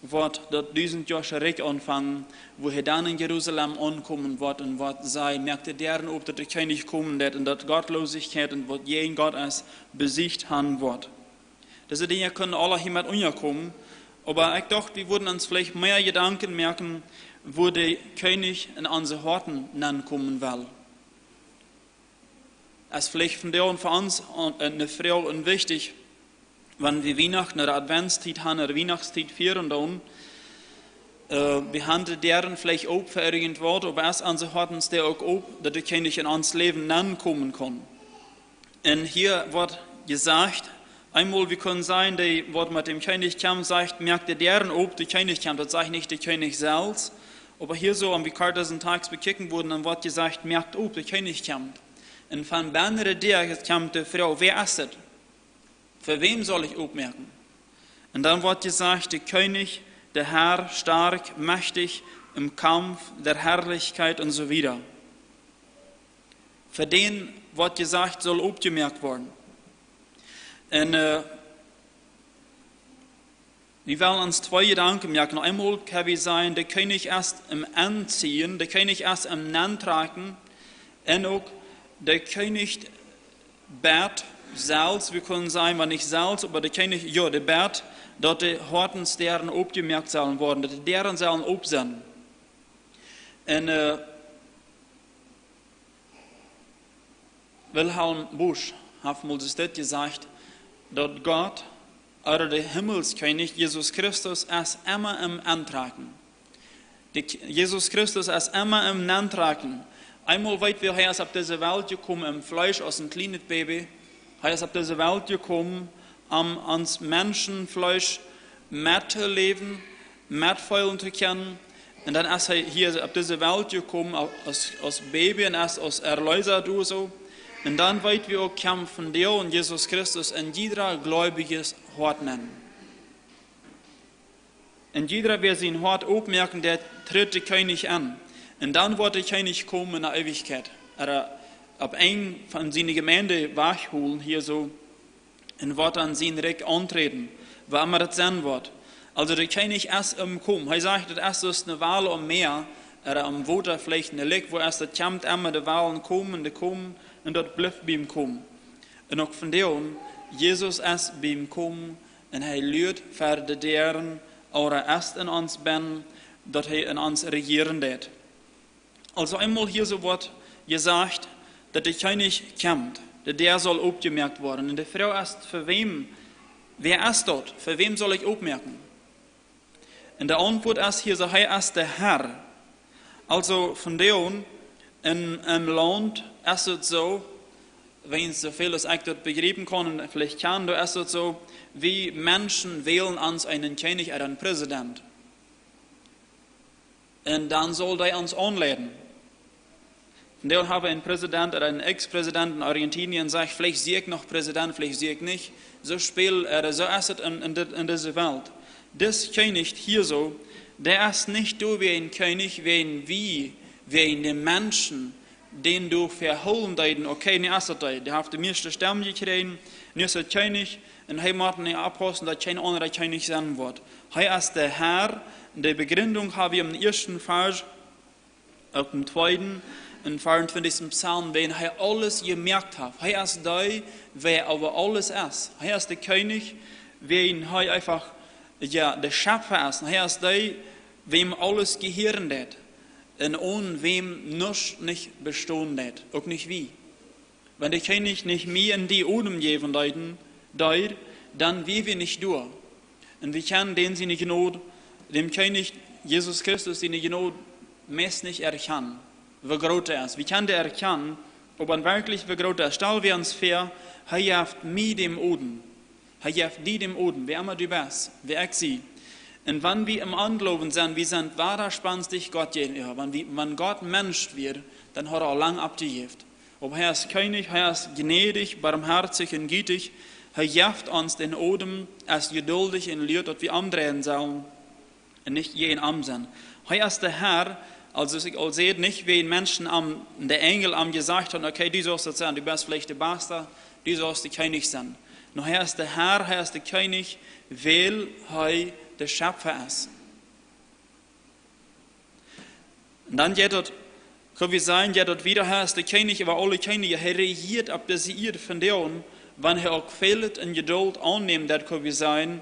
woat daut dusentjoasche Rikj aunfangen, wua hee dan en Jerusalem aunkomen woat un woat sajen, moakt de Däaren op, daut de Kjennich komen deit un daut Gottlosigkeit un waut jäajen Gott es, besiegt han woat. Dise Dinja kjennen aula hia met unjakomen, oba ekj docht, wie wudden ons veleicht mea Jedanken moaken, wua de Kjennich en onse Hoaten nenkomen well. Es veleicht vondoag fa ons, äh, ne Froag un wichtich, wan wie Wienachten ooda Adventstiet han ooda Wienachtstiet fieren doonen, äh, wie han de Däaren veleicht op fa irjentwaut, oba es onse Hoaten doa uk op, daut de Kjennich en ons Läwen nenkomen kaun. Un hia woat jesajcht, eemol wie kjennen sajen, dee waut met däm Kjennich kjemt, sajcht, moakt de Däaren op, de Kjennich kjemt. Daut sajcht nich de Kjennich selfst, oba hia soo, om wie kort disen Tekst bekjikjen wudden, dan woat jesajcht, moakt op, de Kjennich kjemt. Un von bennere Däa kjemt de Froag, wäa es et? Fa wäm saul ekj opmoaken? Un dan woat jesajcht, de Kjennich, de Herr, stoakj, mächtich, em Kaumf, de Harlichkjeit un soo wieda. Fa dän woat jesajcht, saul oppjemoakt woaren. Un äh, wie wellen ons twee Jedanken moaken. Eemol kjenn wie sajen, de Kjennich es em Aunzieejen, de Kjennich es em Nentrakjen, un uk de Kjennich bät selfst, wie kjennen sajen, wan nich selfst, oba de Kjennich, jo, dee bät, daut de Hoatensdäaren oppjemoakt sellen woaren, daut de Däaren sellen opp sennen. Un äh, Wilhelm Busch haft mol dit jesajcht, daut Gott, ooda de Himmelskjennich, Jesus Christus, es emma em Nentrakjen. De K-, Jesus Christus es emma em Nentrakjen. Eemol weet wie, hee es opp dise Welt jekomen em Fleesch aus een kjlienet Baby. Hee es opp dise Welt jekomen, om ons Menschenfleesch mettoläwen, metfeelen to kjennen. Un dan es hee hia opp dise Welt jekomen aus, aus Baby un es aus Erlöser doa soo. Un dan weet wie uk, kjemt vondoag Jesus Christus en jiedra Gleubjes Hoat nenn. Un jiedra, wäa sien Hoat oppmoaken deit, tritt de Kjennich aun. Un dan woat de Kjennich komen en de Eewichkjeit. Ooda opp eenen von siene Jemeent wajchholen hia soo. Un woat dan sien Rikj aunträden, wua emma daut sennen woat. Aulsoo de Kjennich es em Komen. Hee sajcht, daut es soo aus eene Wal aum Mäa, ooda aum Wota veleicht, een Lake, wua es daut, kjemt emma, de Walen komen, dee komen, un daut blift bie am komen. Un uk vondoag, Jesus es bie am komen, un hee luat ver de Däaren, ooda es en ons bennen, daut hee en ons rejieren deit. Aulsoo eemol hia soo woat jesajcht, daut de Kjennich kjemt, de Däa saul oppjemoakt woaren. Un de Froag es, fa wäm, wäa es daut? Fa wäm saul ekj oppmoaken? Un de Auntwuat es hia soo, hee es de Herr. Aulsoo vondoag en, em Launt es et soo, wan soo väl aus ekj daut bejriepen kaun un veleicht kjenn, doa es et soo, wie Menschen wälen ons eenen Kjennich ooda eenen Präsident. Un dan saul dee ons aunleiden. Vondoag hab wie eenen Präsident ooda eenen Ex-Präsident en Argentinien, sajcht, veleicht sie ekj noch Präsident, veleicht sie ekj nich. Soo speel, äh, soo es et en, en, dit, en dise Welt. Dis Kjennich hia soo, dee es nich doa wäajen Kjennich, wäajen wie, wäajen de Menschen, dän doa vehoolen deeden, okay, nu es et dee, dee haft de mieeschte Stemm jekjräajen, nu es et Kjennich, un hee mott nu oppaussen, daut kjeen aundra Kjennich sennen woat. Hee es de Herr, de Bejrinkjunk hab wie em ieeschten Varsch, uk em tweeden, em veeauntwintichsten Psalm, wäajen hee aules jemoakt haft. Hee es dee, wäa äwa aules es. Hee es de Kjennich, wäajen hee eefach, jo, de Schepfa es. Hee es dee, wäm aules jehieren deit. Un onen wäm nuscht nich bestonen deit. Uk nich wie. Wan de Kjennich nich mea en die Odem jäwen deed, deed, dan wia wie nich doa. Un wie kjennen dän siene Jnod, däm Kjennich Jesus Christus siene Jnod meist nich erkjanen, woo groot dee es. Wie kjennen dee erkjanen, oba werkjlich woo groot dee es. Stal wie ons väa, hee jeft mie dän Odem. Hee jeft die dän Odem, wäa emma du best, wäa ekj sie. Un wan wie em Ongloowen sent, wie sent wadaspanstich Gott jäajenäwa. Wan wie, wan Gott Mensch wia, dan haud hee aul lang oppjejäft. Oba hee es Kjennich, hee es jnädich, barmhoatich un jieetich. Hee jeft ons dän Odem, es jeduldich un lieet, daut wie omdreien sellen un nich jäajen am sennen. Hee es de Herr, aulsoo aus ekj aul säd, nich wäajen Menschen am, de Enjel am jesajcht haben, okay, du saust daut sennen, du best veleicht de Basta, du saust de Kjennich sennen. Nä, hee es de Herr, hee es de Kjennich, wiels hee de Schepfa es. Un dan jeit daut, kjenn wie sajen, jeit daut wieda, hee es de Kjennich äwa aule Kjennichs, hee rejieet opp dise Ieed vondoag, wan hee uk väl en Jedult aunnemt, daut kjenn wie sajen,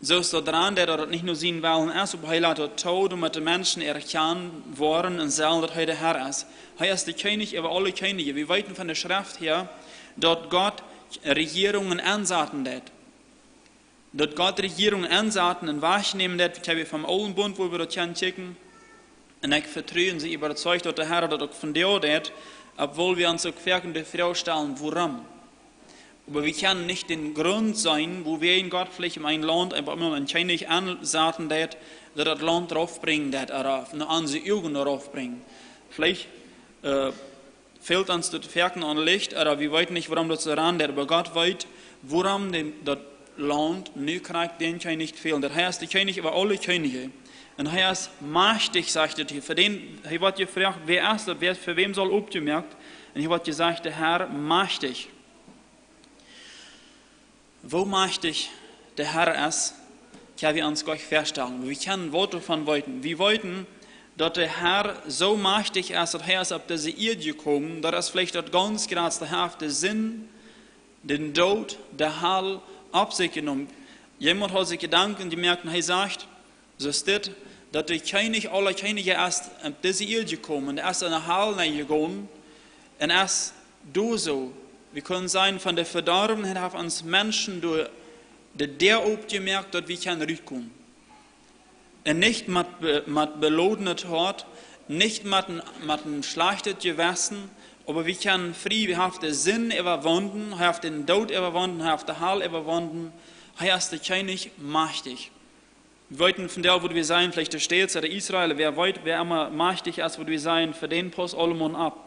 soo es daut doaraun, daut daut nich no sienen Wellen es, oba hee lat daut too, doamet de Menschen erkjanen woaren un sellen, daut hee de Herr es. Hee es de Kjennich äwa aule Kjennichs. Wie weeten von de Schreft häa, daut Gott Rejierungen aunsaten deit. Daut Gott Rejierungen aunsaten un wajchnämen deit, wie haben vom oolen Bunt, wua wie daut kjennen kjikjen. Un ekj vetru un sie äwazeicht, daut de Herr daut uk vondoag deit, obwohl wie ons uk foaken de Froag stalen, wuarom? Oba wie kjennen nich dän Grunt seenen, wuawäajen Gott veleicht en een Launt eefach mau een Kjennich aunsaten deit, daut daut Launt raufbrinjen deit, ooda no onse Uagen raufbrinjen. Veleicht, äh, fält ons daut foaken aun Licht, ooda wie weeten nich, wuarom daut soo doaraun deit, oba Gott weet, wuarom dee, daut Launt, nu kjricht dän Kjennich väl. Daut hee es de Kjennich äwa aule Kjennichs. Un hee es majchtich, sajcht et hia. Fa dän, hee woat jefroacht, wäa es daut, wäa, fa wäm saul oppjemoakt? Un hia woat jesajcht, de Herr majchtich. Woo majchtich de Herr es, kjenn wie ons goanich väastalen. Wie kjennen waut doavon weeten. Wie weeten, daut de Herr soo majchtich es, daut hee es opp dise Ieed jekomen, daut es veleicht daut gaunz jratste, hee haft de Sind, dän Doot, de Hal opp sikj jenomen. Jemaunt haud sikj Jedanken jemoakt un hee sajcht, soo es dit, daut de Kjennich aule Kjennichs es opp dise Ieed jekomen, un es enne Hal nenjegonen, un es doa soo, wie kjennen sajen, von de Vedorwenheit haft ons Menschen doa de Däa oppjemoakt, daut wie kjennen rutkomen. Un nich met, be-, met belodenet Hoat, nich met een, met een schlajchtet Jewessen, oba wie kjennen frie, wie haben de Sind äwawunden, hee haft dän Doot äwawunden, hee haft de Hal äwawunden, hee es de Kjennich majchtich. Wie weeten von doa, woo wie sajen, veleicht de States ooda Israel, wäa weet, wäa emma majchtich es, woo wie sajen, fa dän paust aulemol opp.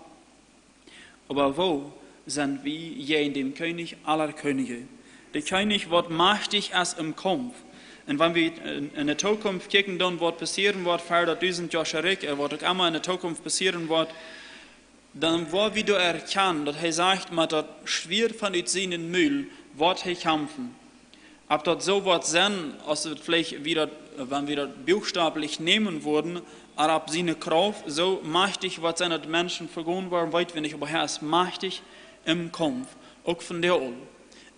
Oba woo sent wie jäajen dän Kjennich aule Kjennichs? De Kjennich, waut majchtich es em Kaumf. Un wan wie en, en de Tookunft kjikjen, dan waut passieren woat, ver daut dusent Joa Rikj, ooda waut uk emma en de Tookunft passieren woat, dan woa wie doa erkjanen, daut hee sajcht, met daut Schwieet von ut sienen Mul woat hee kjamfen. Oba daut soo woat sennen, aus et veleicht, wie daut, wan wie daut buchstäblich nämen wudden, oba opp siene Krauft, soo majchtich woat sennen, daut Menschen vegonen woaren, weet wie nich, oba hee es majchtich em Kaumf, uk von doa aul.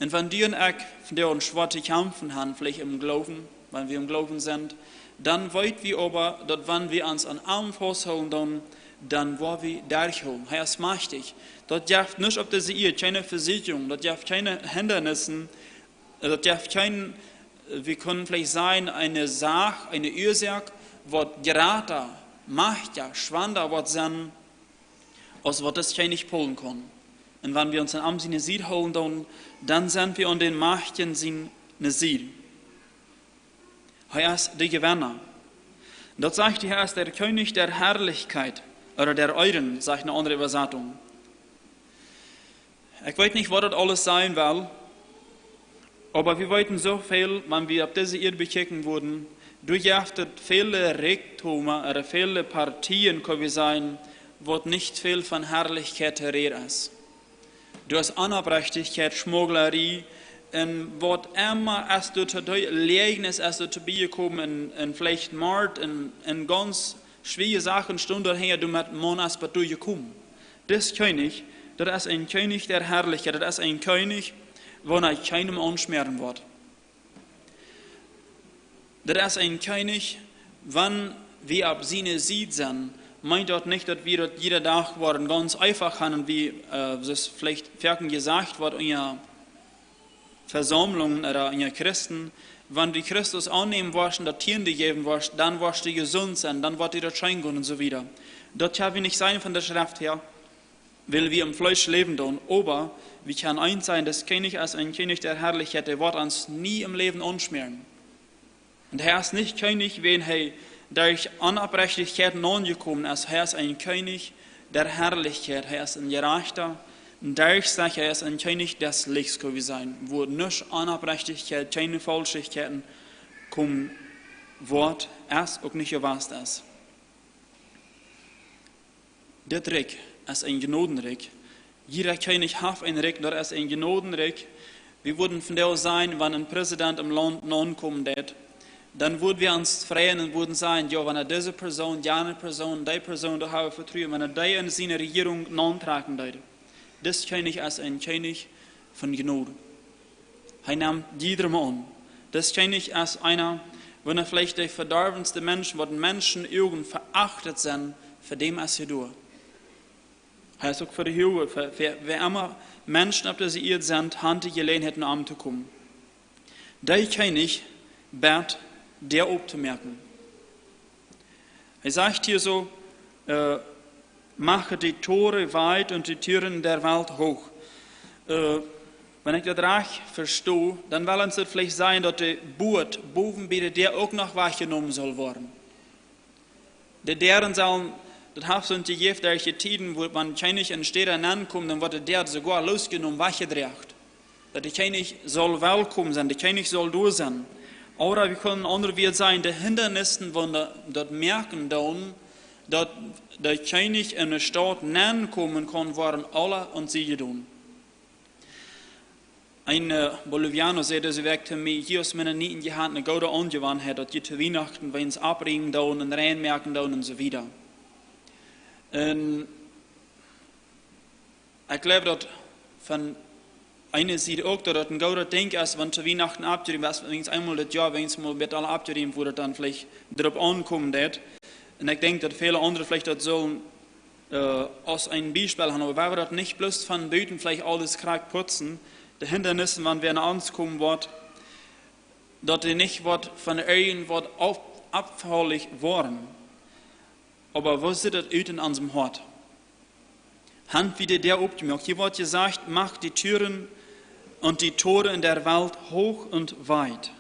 Un wan du un ekj von doa aul schwoa to kjamfen haben, veleicht em Gloowen, wan wie em Gloowen sent, dan weet wie oba, daut wan wie ons aun am fausthoolen, dan, dan woa wie derchgonen. Hee es majchtich. Daut jeft nuscht opp dise Ieed, kjeene Vesieekjunk, daut jeft kjeene Hindernissen, daut jeft kjeen, wie kjennen veleicht sajen, eene Sach, eene Uasoak, waut jrata, majchtja, schwanda woat sennen, aus waut dis Kjennich poolen kaun. Un wan wie ons aun am siene Sied hoolen, dan, dan sent wie aun dän Majchtjen siene Sied. Hee es de Jewenna. Daut sajcht, hee es de Kjennich der Harlichkjeit, ooda der Eeren, sajcht eene aundre Äwasatunk. Ekj weet nich, waut daut aules sennen well, oba wie weeten soo väl, wan wie opp dise Ieed bekjikjen wudden, doa jeft et väle Rikjdoma, ooda väle Partien, kjenn wie sajen, waut nich väl von Harlichkjeit de Räd es. Doa es Onoprechtichkjeit, Schmuglerie, un waut emma es doa to dee-, Läajes es doa to bie jekomen, un, un veleicht Mort, un, un gaunz schwoare Sachen stunden doa hinja, doamet maun es bat doa jekomen. Dis Kjennich, daut es een Kjennich der Harlichkjeit, daut es een Kjennich, woo hee kjeenem aunschmäaren woat. Daut es een Kjennich, wan wie opp siene Sied sent, meent daut nich, daut wie daut jieda Dach woaren gaunz eefach haben, wie, äh, soo aus veleicht foaken jesajcht woat, unja Vesaumlungen ooda unja Christen, wan du Christus aunnämen woascht un daut Tieende jäwen woascht, dan woascht du jesunt sennen, dan woat die daut scheen gonen un soo wieda. Daut kjenn wie nich seenen von de Schreft häa, wiels wie em Fleesch läwen doonen, oba wie kjennen eent seenen, daut Kjennich es een Kjennich der Harlichkjeit, dee woat ons nie em Läwen aunschmäaren. Un hee es nich Kjennich, wan hee derch Onoprechtichkjeit aunjekomen es. Hee es een Kjennich der Harlichkjeit. Hee es een Jerajchta, een Derchsajchta, hee es een Kjennich des Lichts, kjenn wie sajen, wua nuscht Onoprechtichkjeit, kjeene Faulschkjeiten komen woat, es uk nich jewast es. Dit Rikj es een Jnodenrikj. Jieda Kjennich haft een Rikj, daut es een Jnodenrikj. Wie wudden vondoag sajen, wan een President em Launt aunkomen deed, dan wudden wie ons freien un wudden sajen, jo, wan dise Persoon, jane Persoon, dee Persoon, doa hab wie Vetruen, wan dee en siene Rejierunk auntrakjen deed. Dis Kjennich es een Kjennich von Jnod. Hee nemt jiedrem aun. Dis Kjennich es eena, wan veleicht de vedorwenste Mensch, waut en Menschen Uagen veacht sent, fa däm es hee doa. Hee es uk fa de Huage, fa, fa wäa emma Menschen opp dise Ieed sent, han de Jeläajenheit no am to komen. Dee Kjennich bät Däa opptomoaken. Hee sajcht hia soo, äh, „Machet die Tore weit und die Türen der Welt hoch.“ Äh, wan ekj daut rajcht vesto, dan well ons daut veleicht sajen, daut de Buat bowen bie de Däa uk noch wajchjenomen saul woaren. De Däaren sellen, daut haft soont jejäft derch de Tieden, wua wan Kjennich en Städa nenkomen, dan woat de Däa soogoa losjenomen, wajchjedroagen. Daut de Kjennich saul welkom sennen, de Kjennich saul doa sennen. Ooda wie kjennen aundre Wieed sajen, de Hindanis, waut daut moaken doonen, daut de Kjennich enne Staut nenkomen kaun, woaren aule aun siene Sied doonen. Een Boliviano säd dise Wäakj to mie: "Jie aus Mennoniten, jie haben eene goode Aunjewanheit, daut jie to Wienachten weens aufrieren doonen un rein moaken doonen un soo wieda." Un ekj jleew, daut von eene Sied uk, daut daut een goodet Dinkj es, wan to Wienachten aufjerieemt woat, weens eemol daut Joa, weens mol met aule aufjerieemt woat, daut dan veleicht doaropp aunkomen deit. Un ekj denkj, daut väle aundre veleicht daut sellen aus een Biespel haben, oba wie woaren daut nich bloos von buten veleicht aules krakjt putzen, de Hindanis, wan wie aun ons komen woaren, daut dee nich woaren von irjent waut auf-, auffaulent woaren. Oba woo sitt daut ut en onsem Hoat? Haben wie de Däa opjemoakt? Hia woat jesajcht: "Macht die Türen und die Tore in der Welt hoch und weit."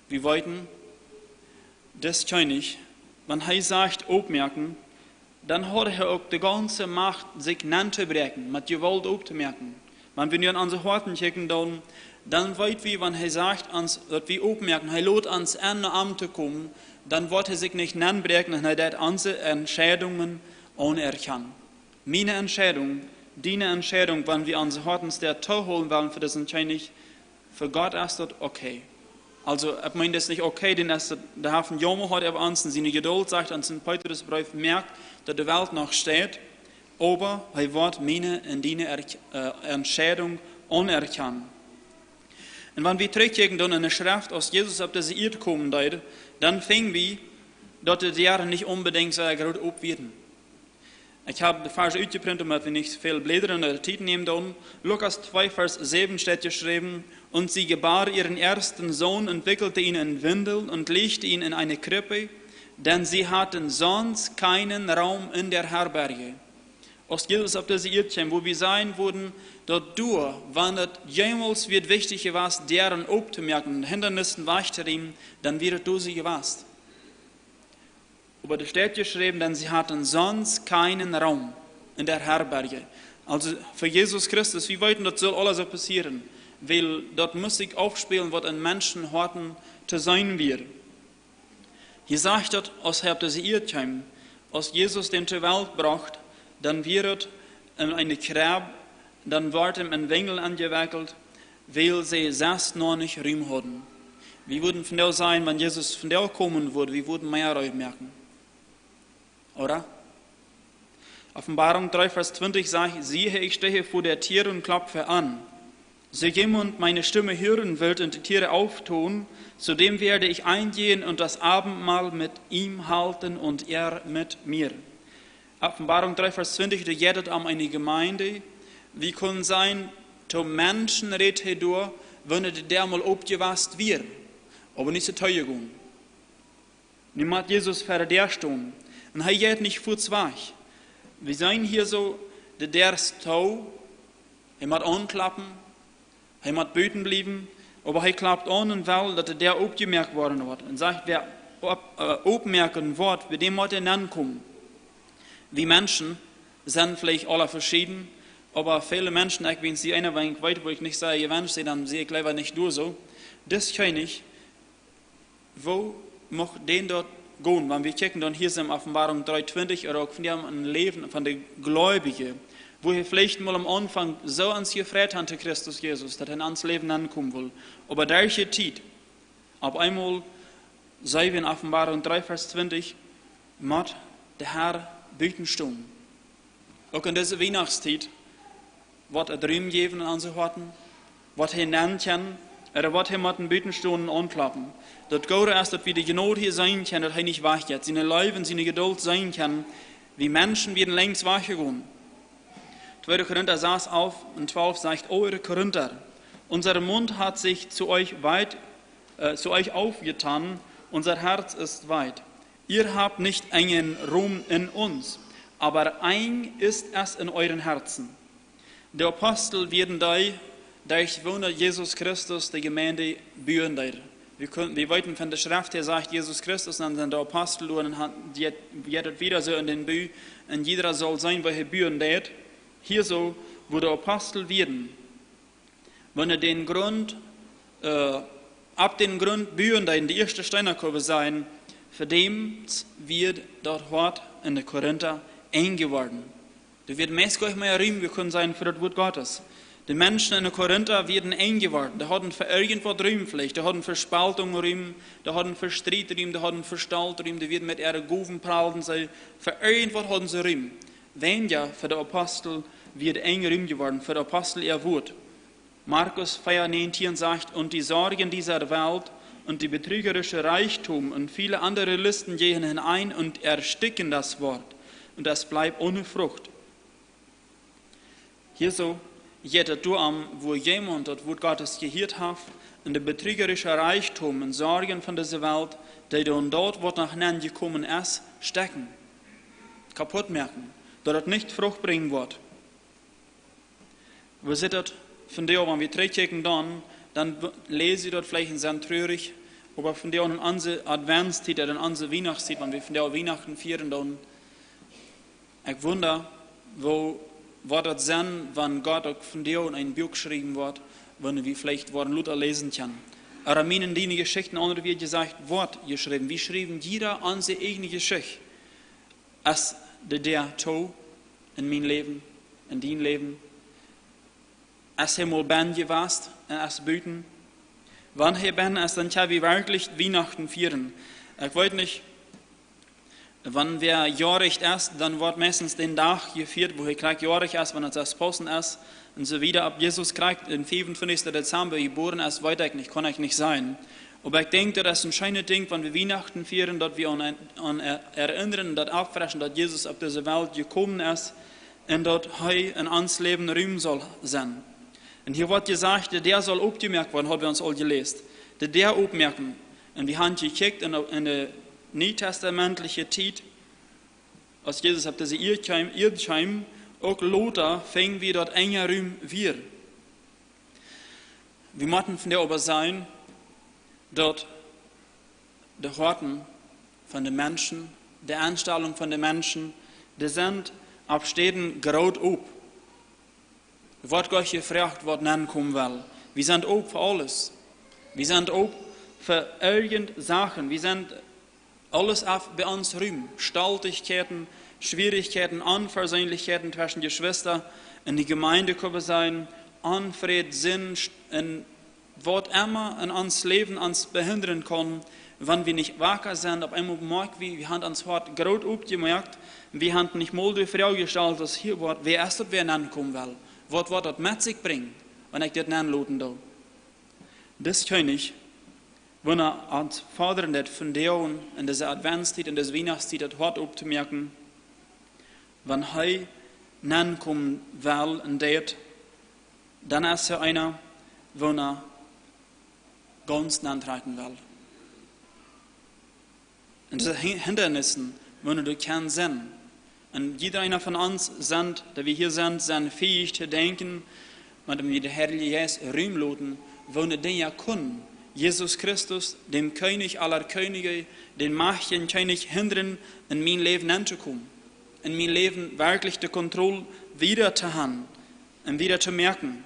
Wie weeten, dis Kjennich, wan hee sajcht opmoaken, dan haud hee uk de gaunze Macht, sikj nenntobräakjen, met Jewault optomoaken. Wan wie nu aun onse Hoaten kjikjen, dan, dan weet wie, wan hee sajcht ons, daut wie opmoaken, hee lot ons en, no am to komen, dan woat hee sikj nich nennbräakjen un hee deit onse Entscheidungen aunerkjanen. Miene Entscheidung, diene Entscheidung, wan wie onse Hoaten sea toohoolen wellen fa disen Kjennich, fa Gott es daut okay. Aulsoo, ekj meen, daut es nich okay, dan es daut, dee haft een Jauma haud äwa ons un siene Jedult, sajcht ons em Petrusbreef, moakt, daut de Welt noch steit, oba hee woat miene un diene Erk-, äh, Entscheidung aunerkjanen. Un wan wie trigjkjikjen dan enne Schreft, aus Jesus opp dise Ieed komen deed, dan finj wie, daut de Däaren nich onbedinjt sea groot op wieren. Ekj hab de Varsch utjeprint, om daut wie nich väl Bläda un de Tiet nämen doonen. Lukas twee, Varsch säwen steit jeschräwen: "Und sie gebar ihren ersten Sohn und wickelte ihn in Windeln und legte ihn in eine Krippe, denn sie hatten sonst keinen Raum in der Herberge." Aus Jesus opp dise Ieed kjeem, wua wie seenen wudden, daut doa, wan daut jemols wia wichtich jewast, Däaren optomoaken, Hindanis wajchtoriemen, dan wia et doa soo jewast. Oba doa steit jeschräwen: "Denn sie hatten sonst keinen Raum in der Herberge." Aulsoo, fa Jesus Christus, wie weeten, daut saul aules soo passieren, wiels daut must sikj aufspälen, waut en Menschen Hoaten to seenen wia. Hia sajcht daut, aus hee opp dise Ieed kjeem, aus Jesus dän to Welt brocht, dan wia et en eene Kjrebb, dan wort hee en Windeln aunjewickelt, wiels see sest noch nich Rum hauden. Wie wudden vondoag sajen, wan Jesus vondoag komen wudd, wie wudden mea Rum moaken. Ooda? Offenbarung drei, Varsch twintich sajcht: "Siehe, ich stehe vor der Tür und klopfe an. So jemand meine Stimme hören wird und die Türe auftun, zu dem werde ich eingehen und das Abendmahl mit ihm halten und er mit mir." Offenbarung drei, Varsch twintich, doa jeit et om eene Jemeent, wie kjennen sajen, to Menschen rät hee doa, wan de Däa mol opjewast wia, oba nich soo too jegonen. Nu mott Jesus ver de Däa stonen. Un hee jeit nich fuaz wajch. Wie seenen hia soo, de Däa es too, hee mott aunkloppen, hee mott buten bliewen, oba hee kloppt aun un well, daut de Däa opjemoakt woaren woat. Un sajcht: "Wäa op-, äh, opmoaken woat, bie däm mott hee nenkomen." Wie Menschen sent veleicht aule veschieden, oba väle Menschen, ekj weet, see eena, wan ekj weet, wua ekj nich sea jewenscht sie, dan sie ekj leewa nich doa soo. Dis Kjennich, woo mucht dän daut gonen, wan wie kjikjen dan hia en Offenbarung drei twintich, ooda uk von däm Läwen von de Gleubje, wua hee veleicht mol aum Aunfank soo aun sikj jefreit haud to Christus Jesus, daut hee en ons Läwen nenkomen wull. Oba derch de Tiet, opp eemol, seenen wie en Offenbarung drei, Varsch twintich, mott de Herr buten stonen. Uk en dise Wienachtstiet, woat et Rum jäwen en onse Hoaten, woat hee nenn kjennen, ooda woat hee motten buten stonen un aunkloppen. Daut Goode es, daut wie de Jnod hia seenen kjennen, daut hee nich wajch jeit. Siene Leew un siene Jedult seenen kjennen, wie Menschen wieren lenjs wajch jegonen. Zweiter Korinther sechs, elf und zwölf sagt: "O ihr Korinther, unser Mund hat sich zu euch weit, äh, zu euch aufgetan, unser Herz ist weit. Ihr habt nicht engen Raum in uns, aber eng ist es in euren Herzen." De Apostel wieren dee, derch woone Jesus Christus de Jemeent buen deed. Wie kjennen, wie weeten von de Schreft, hee sajcht Jesus Christus, dan sent de Apostel doa un han, dee, dee deeden wieda soo en dän Boo, un jieda saul seenen, woo hee buen deed. Hia soo, wua de Apostel wieren, wan dän Grunt, äh, opp dän Grunt buen, dee en de ieeschte Steena kome sennen, fa däm wia daut Hoat en de Korinta enj jeworden. Doa wia meist nich mea Rum, wie kjennen sajen, fa daut Wuat Gottes. De Menschen en de Korinta wieren enj jeworden. Dee hauden fa irjentwaut Rum veleicht. Dee hauden fa Spaltung Rum, dee hauden fa Striet Rum, dee hauden fa Stolt Rum, dee wieren met äare Gowen pralden see, fa irjentwaut hauden see Rum. Weinja fa de Apostel wia enj Rum jeworden, fa de Apostel äa Wuat. Markus vier neunzehn sagt: „Und die Sorgen dieser Welt und die betrügerische Reichtum und viele andere Listen gehen hinein und ersticken das Wort, und es bleibt ohne Frucht.“ Hia soo jeit et doarom, wua jemaunt daut Wuat Gottes jehieet haft, un de betrügerische Reichtum un Sorgen von dise Welt, dee doonen daut, waut noch nenn jekomen es, stekjen, kaputt moaken, daut et nich Frucht brinjen woat. Wie sitt daut vondoag, wan wie trigjkjikjen, dan, dan b-, läs wie daut veleicht un sent trurich, oba vondoag en onse Adventstiet, en onse Wienachtstiet, wan wie vondoag Wienachten fieren, dan, ekj wunda, woo woat daut sennen, wan Gott uk vondoag een Buak schriewen woat, wua wie veleicht woaren lota läsen kjennen. Ooda mie en diene Jeschicht, aundre wia jesajcht, woat jeschräwen. Wie schriewen jieda onse ieejne Jeschicht. Es de Däa too en mien Läwen, en dien Läwen? Es hee mol bennen jewast un es buten? Wan hee bennen es, dan kjenn wie werkjlich Wienachten fieren. Ekj weet nich, wan wäa joarich es, dan woat meistens dän Dach jefieet, wua hee krakjt joarich es, wan et sest Pausken es, un soo wieda. Opp Jesus krakjt aum fiefuntwintichsten Dezemba jebuaren es, weet ekj nich, kaun ekj nich sajen. Oba ekj denkj, daut es een scheenet Dinkj, wan wie Wienachten fieren, daut wie aun, aun er-, erinnren, daut auffreschen, daut Jesus opp dise Welt jekomen es un daut hee en ons Läwen Rum saul sennen. Un hia woat jesajcht, de Däa saul opjemoakt woaren, haud wie ons aul jeläst. De Däa opmoaken. Un wie haben jekjikjt en, en de nietestamentliche Tiet, aus Jesus opp dise Ieed kjeem, Ieed kjeem, uk lota finj wie daut enja Rum wia. Wie motten vondoag oba seenen, daut de Hoaten von de Menschen, de Enstalunk von de Menschen, dee sent opp Städen groot op. Woat Gott jefroacht, waut nenn komen well. Wie sent op fa aules. Wie sent op fa irjent Sachen. Wie sent aules auf bie ons Rum. Stoltigkeiten, Schwierichkeiten, Onversöhnlichkeiten tweschen Jeschwista, en de Jemeent kjennen sennen, Onfräd, Sind, en waut emma en ons Läwen ons behindren kaun, wan wie nich waka sent. Opp eemol moakj wie, wie haben ons Hoat groot opjemoakt, wie haben nich mol de Froag jestalt, aus hia woat, wäa es daut, wäa nenn komen well? Waut woat daut met sikj brinjen, wan ekj dit nenn loten doo? Dis Kjennich, wan hee ons foddren deit vondoag en dise Adventstiet, en dise Wienachtstiet, daut Hoat optomoaken, wan hee nenn komen well un deit, dan es hee eena, wan hee gaunz nenntrakjen well. Un dise Hin-, Hindernissen, wua doa kjennen sennen. Un jieda eena von ons sent, dee wie hia sent, sent fähich to denkjen, wan wie dän Heiljen Jeist Rum loten, wua Dinja kjennen Jesus Christus, däm Kjennich aller Kjennich, dän majchtjen Kjennich, hindren, en mien Läwen auntokomen, en mien Läwen werkjlich de Kontroll wada to haben un wada to moaken.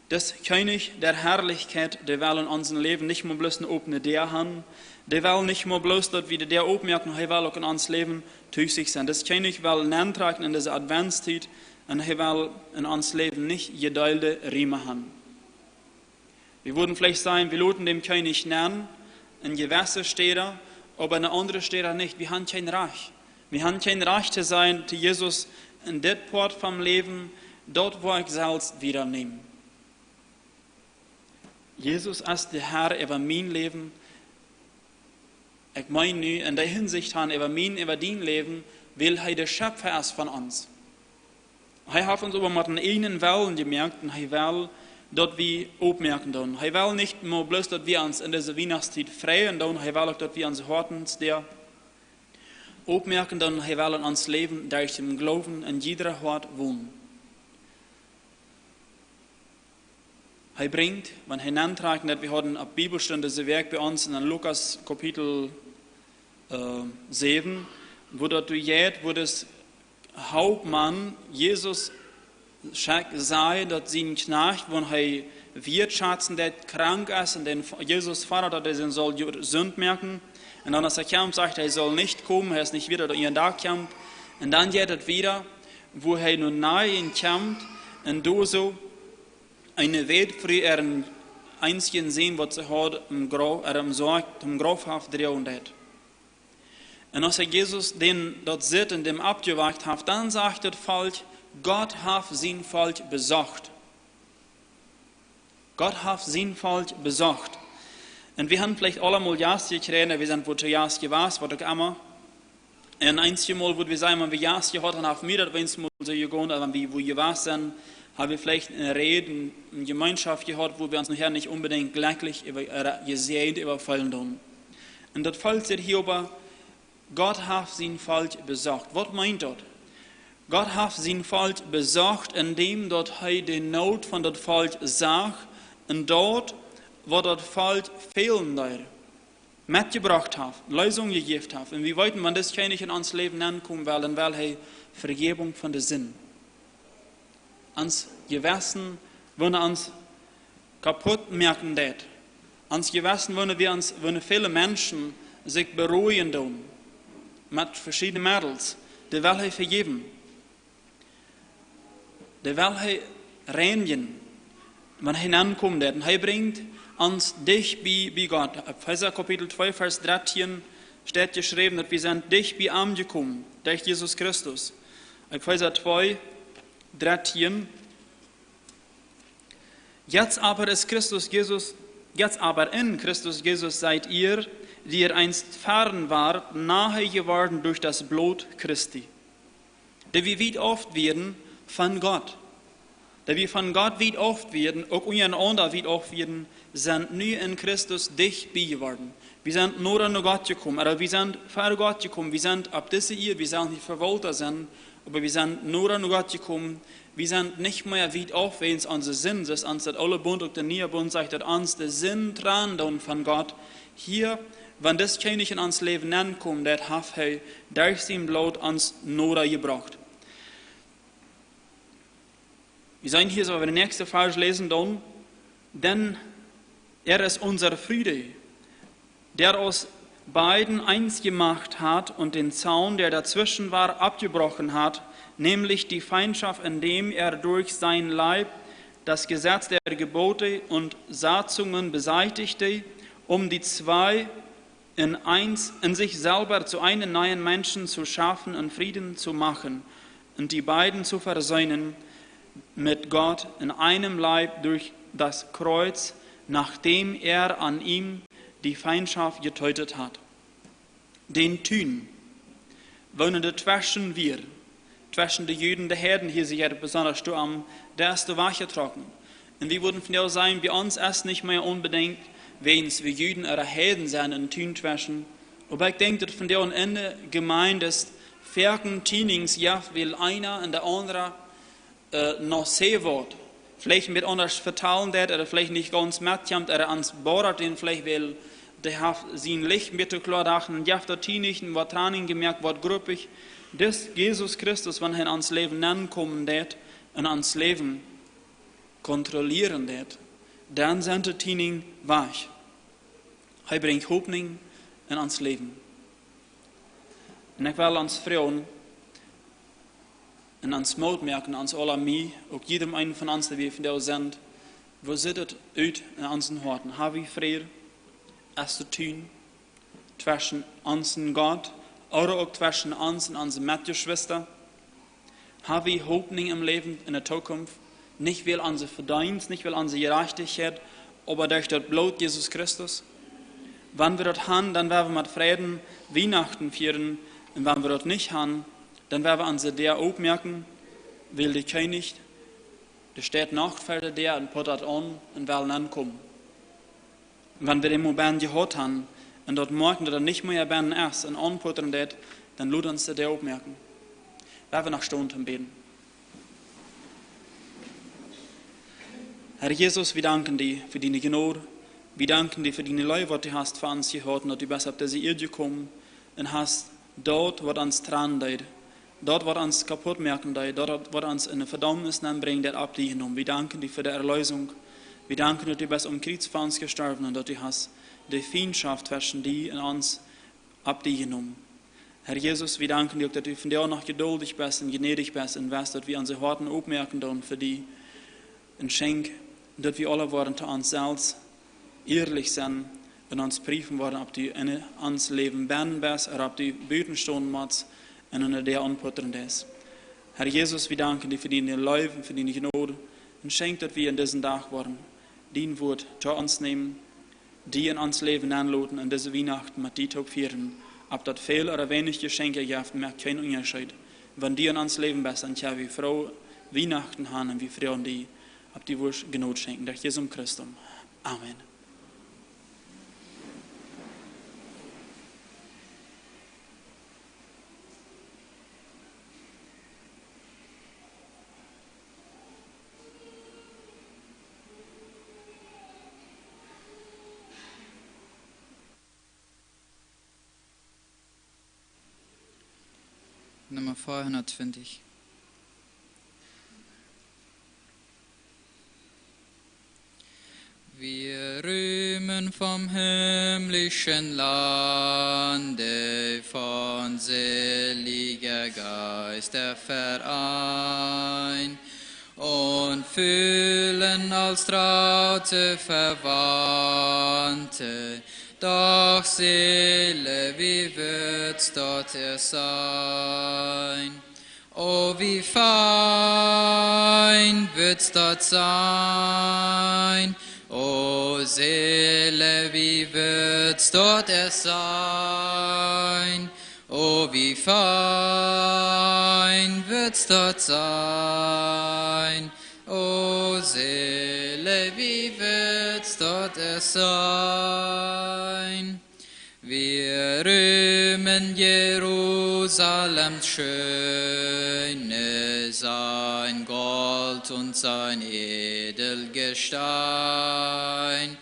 Dis Kjennich der Harlichkjeit, dee well en ons Läwen nich mau bloos eene opne Däa haben, dee well nich mau bloos, daut wie de Däa opmoaken, hee well uk en ons Läwen tüchich sennen. Dis Kjennich well nenntrakjen en dise Adventstiet un hee well en ons Läwen nich jedeelde Räum haben. Wie wudden veleicht sajen, wie loten dän Kjennich nenn en jewesse Städen, oba en aundre Städen nich. Wie haben kjeen Rajcht. Wie haben kjeen Rajcht to sajen to Jesus: En dit Poat vom Läwen, daut woa ekj selfst wiedanämen. Jesus es de Herr äwa mien Läwen. Ekj meen nu en dee Hinsicht han, äwa mien, äwa dien Läwen, wiels hee de Schepfa es von ons. Hee haft ons oba met eenen ieejnen Wellen jemoakt un hee well, daut wie opmoaken doonen. Hee well nich mau bloos, daut wie ons en dise Wienachtstiet freien doonen, hee well uk, daut wie onse Hoaten sea opmoaken doonen. Hee well en ons Läwen derch dän Gloowen en jieda Hoat wonen. Hee brinjt, wan hee nenntrakjen deit, wie hauden opp Bibelstund dise Wäakj bie ons en Lukas Kapitel, äh, säwen, wua daut doa jeit, wua dis Hauptmaun Jesus Schekj säd, daut sien Kjnajcht, wan hee wieetschaufen deit, krank es, un dän Jesus foddat, daut hee sien saul jesunt moaken. Un dan, aus hee kjemt, sajcht hee, hee saul nich komen, hee es nich wieet, daut hee een Dach kjemt. Un dan jeit et wieda, wua hee no Nain kjemt, un doa soo eene Wätfru äaren eensjen Sän, waut see haud, em Grau-, äh, em Sarg, em Graufhoff droagen deit. Un aus hee Jesus dän daut sajcht un dän oppjewakjt haft, dan sajcht daut Volkj: "Gott haft sien Volkj besocht." Gott haft sien Volkj besocht. Un wie haben veleicht aule mol Jast jekjräajen, wie sent wua to Jast jewast, waut uk emma. Un eenjemol, wua wie sajen, wan wie Jast jehaut haben, haft mie daut weens mol soo jegonen, daut wan wie wua jewast sent, haben wie veleicht eene Räd, eene Jemeenschoft jehaut, wua wie ons nohäa nich onbedinjt jlekjlich äwa, äh, jesäajent äwafeelen doonen. Un daut Volkj sajcht hia oba: "Gott haft sien Volkj besocht." Waut meent daut? Gott haft sien Volkj besocht, endäm daut hee de Noot von daut Volkj sach un daut, waut daut Volkj fälen deed, metjebrocht haft, Leesunk jejäft haft. Un wie weeten, wan dis Kjennich en ons Läwen nenkomen well, dan well hee Vejäwunk von de Sind. Ons Jewessen, wan ons kaputt moaken deit. Ons Jewessen, wan wie ons, wan väle Menschen sikj berojen doonen, met veschiedne Meddels, dee well hee vejäwen. Dee well hee reinjen, wan hee nenkomen deit. Un hee brinjt ons dicht bie, bie Gott. Opp Efeesa Kapitel twee, Varsch dartieen steit jeschräwen, daut wie sent dicht bie am jekomen, derch Jesus Christus. Efeesa twee, dartieen. Jetzt aber ist Christus Jesus, jetzt aber in Christus Jesus seid ihr, die ihr einst fern wart, nahe geworden durch das Blut Christi. Dee wie wiet auf wieren von Gott. Dee wie von Gott wiet auf wieren, uk unjarenaunda wiet auf wieren, sent nu en Christus dicht bie jeworden. Wie sent noda no Gott jekomen, ooda wie sent ver Gott jekomen, wie sent opp dise Ieed, wie sent nich Vewalta sennen, oba wie sent noda no Gott jekomen, wie sent nich mea wiet auf wäajens onse Sind, soo aus daut oole Bunt, uk de niee Bunt sajcht, daut ons de Sind trannen doonen von Gott. Hia, wan dis Kjennich en ons Läwen nenkomen deit, haft hee derch sien Bloot ons noda jebrocht. Wie sellen hia soo äwa dän näakjsten Varsch läsen dan: "Denn er ist unser Friede, der aus beiden eins gemacht hat und den Zaun, der dazwischen war, abgebrochen hat, nämlich die Feindschaft, indem er durch seinen Leib das Gesetz der Gebote und Satzungen beseitigte, um die zwei in eins, in sich selber zu einem neuen Menschen zu schaffen und Frieden zu machen und die beiden zu versöhnen mit Gott in einem Leib durch das Kreuz, nachdem er an ihm die Feindschaft getötet hat." Dän Tun, woo daut tweschen wia, tweschen de Juden un de Heiden, hia sikj et besonda stoakj, daut es wajchjetrocken. Un wie wudden vondoag sajen, bie ons es nich mea onbedinjt, wäajens wie Juden ooda Heiden sent, een Tun tweschen. Oba ekj denkj, daut vondoag en de Jemeent es, foaken Tienings, jo, wiels eena un de aundra, äh, noch sea woat. Veleicht een bät aundasch vetalen deit, ooda veleicht nich gaunz metkjemt, ooda ons bodat dän veleicht, wiels dee haft sien Licht een bät kloa jedocht, un jeft daut hia nich, un woat Trennung jemoakt, woat gruppich. Dis Jesus Christus, wan hee en ons Läwen nenkomen deit, en ons Läwen kontrollieren deit, dan sent de Tienings wajch. Hee brinjt Hopninj en ons Läwen. Un ekj well ons froagen un ons Moot moaken, ons aula, mie, uk jiedem eenen von ons, dee wie vondoag sent: Woo sitt et ut en onse Hoaten? Hab wie Fräd? Es de Tun tweschen ons un Gott, ooda uk tweschen ons un onse Metjeschwista? Hab wie Hopninj em Läwen, en de Tookunft? Nich wiels onse Vedeenst, nich wiels onse Jerajchtichkjeit, oba derch daut Bloot Jesus Christus. Wan wie daut haben, dan woa wie met Freiden Wienachten fieren. Un wan wie daut nich haben, dan woa wie onse Däa opmoaken, wiels de Kjennich, dee steit noch ver de Däa un pott aun un well nenkomen. Wan wie dän Moment jehaut haben un daut moakjen, daut hee nich mea bennen es un aunpoten deit, dan lot ons de Däa opmoaken. Lot ons noch stonen toom bäden. Herr Jesus, wie danken die fa diene Jnod. Wie danken die fa diene Leew, waut du hast fa ons jehaut, un daut du best opp dise Ieed jekomen un hast daut, waut ons trannen deed, daut waut ons kaputt moaken deed, daut waut ons enne Vedaumnis nenbrinjen deed, opp die jenomen. Wie danken die fa de Erlösung. Wie danken, daut du best aum Kjriez fa ons jestorwen un daut du hast de Fientschoft tweschen die un ons opp die jenomen. Herr Jesus, wie danken die uk, daut du vondoag noch jeduldich best un jnädich best un west, daut wie onse Hoaten opmoaken doonen fa die. Un schenkj, daut wie aule woaren to ons selfst ierlich sennen un ons priefen woaren, auf du en ons Läwen bennen best, ooda auf du buten stonen motst un en de Däa aunputtren deist. Herr Jesus, wie danken die fa diene Leew un fa diene Jnod. Un schenkj, daut wie en disen Dach woaren dien Wuat to ons nämen, die en ons Läwen nenloten un dise Wienachten met die toop fieren. Auf daut väl ooda weinich Jeschenkje jeft, moakt kjeen Unjascheet. Wan du en ons Läwen best, dan kjenn wie froo Wienachten haben un wie freien die opp die Wuat Jnod schenkjen. Derch Jesus Christus. Amen. Nummer vierhundertzwanzig. Wir rühmen vom himmlischen Lande, von seliger Geister vereint, und fühlen als traute Verwandte, doch Seele, wie wird's dort erst sein? O, wie fein wird's dort sein, o Seele, wie wird's dort erst sein, o, wie fein wird's dort sein, o Seele, wie wird's dort erst sein. Wir rühmen Jerusalems Schöne, sein Gold und sein Edelgestein.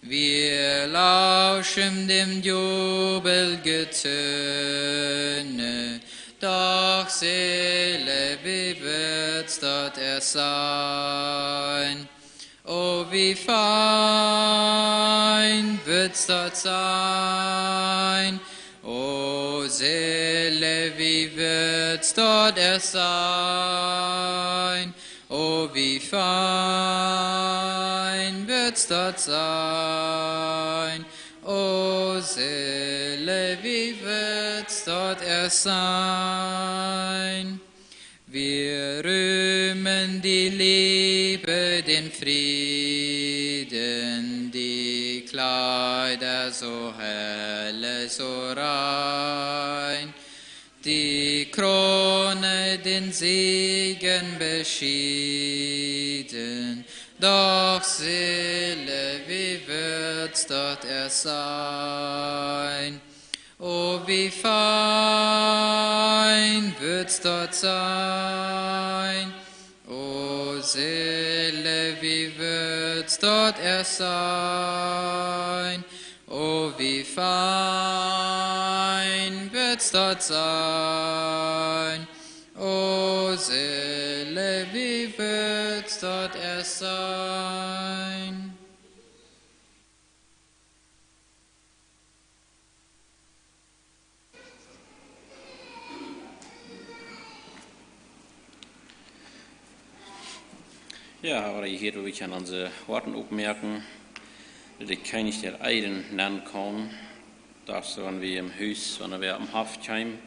Wir lauschen dem Jubelgetöne, doch Seele, wie wird's dort erst sein? O, wie fein wird's dort sein, o Seele, wie wird's dort erst sein, o, wie fein wird's dort sein, o Seele, wie wird's dort erst sein. Wir rühmen die Liebe, den Frieden, die Kleider so helle, so rein, die Krone, den Segen beschieden, doch Seele, wie wird's dort erst sein? O, wie fein wird's dort sein, o Seele, wie wird's dort erst sein, o, wie fein wird's dort sein, o Seele, wie wird's dort erst sein. Jo, wie haben hia, wua wie kjennen onse Hoaten opmoaken, daut de Kjennich der Eiden nenn kaun. Daut es, wan wie em Hus, wan wie oppem Hoff kjeemen,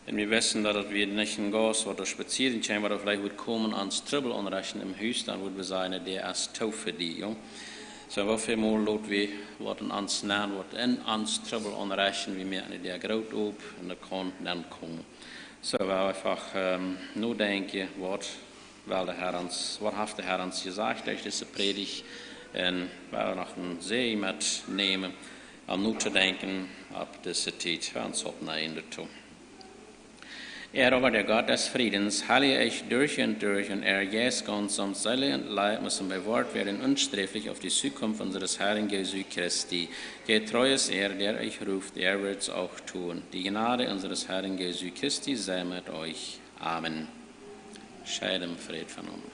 un wie wisten, daut et wia nich een Gaust, waut doa spazieren kjeem, waut veleicht wudd komen, ons Trubbel aunrechten em Hus, dan wudden wie sajen, dee es too fa die, jo. Soo, woo väl mol lot wie waut en ons nenn, waut en ons Trubbel aunrechten, wie moaken de Däa groot op un dee kaun nenn komen. Soo, wie eenfach, ähm, nodenkjen, waut well de Herr ons, waut haft de Herr ons jesajcht derch dise Prädicht? Un wie wellen noch een Säajen metnämen, om notodenkjen opp dise Tiet. Wie ons opp een Enj too. Er aber, der Gott des Friedens, heilige euch durch und durch, und euer Geist, Geist samt Seele und Leib müssen bewahrt werden, unsträflich auf die Zukunft unseres Herrn Jesu Christi. Getreu ist er, der euch ruft, er wird es auch tun. Die Gnade unseres Herrn Jesu Christi sei mit euch. Amen. Scheit em Fräd von ons.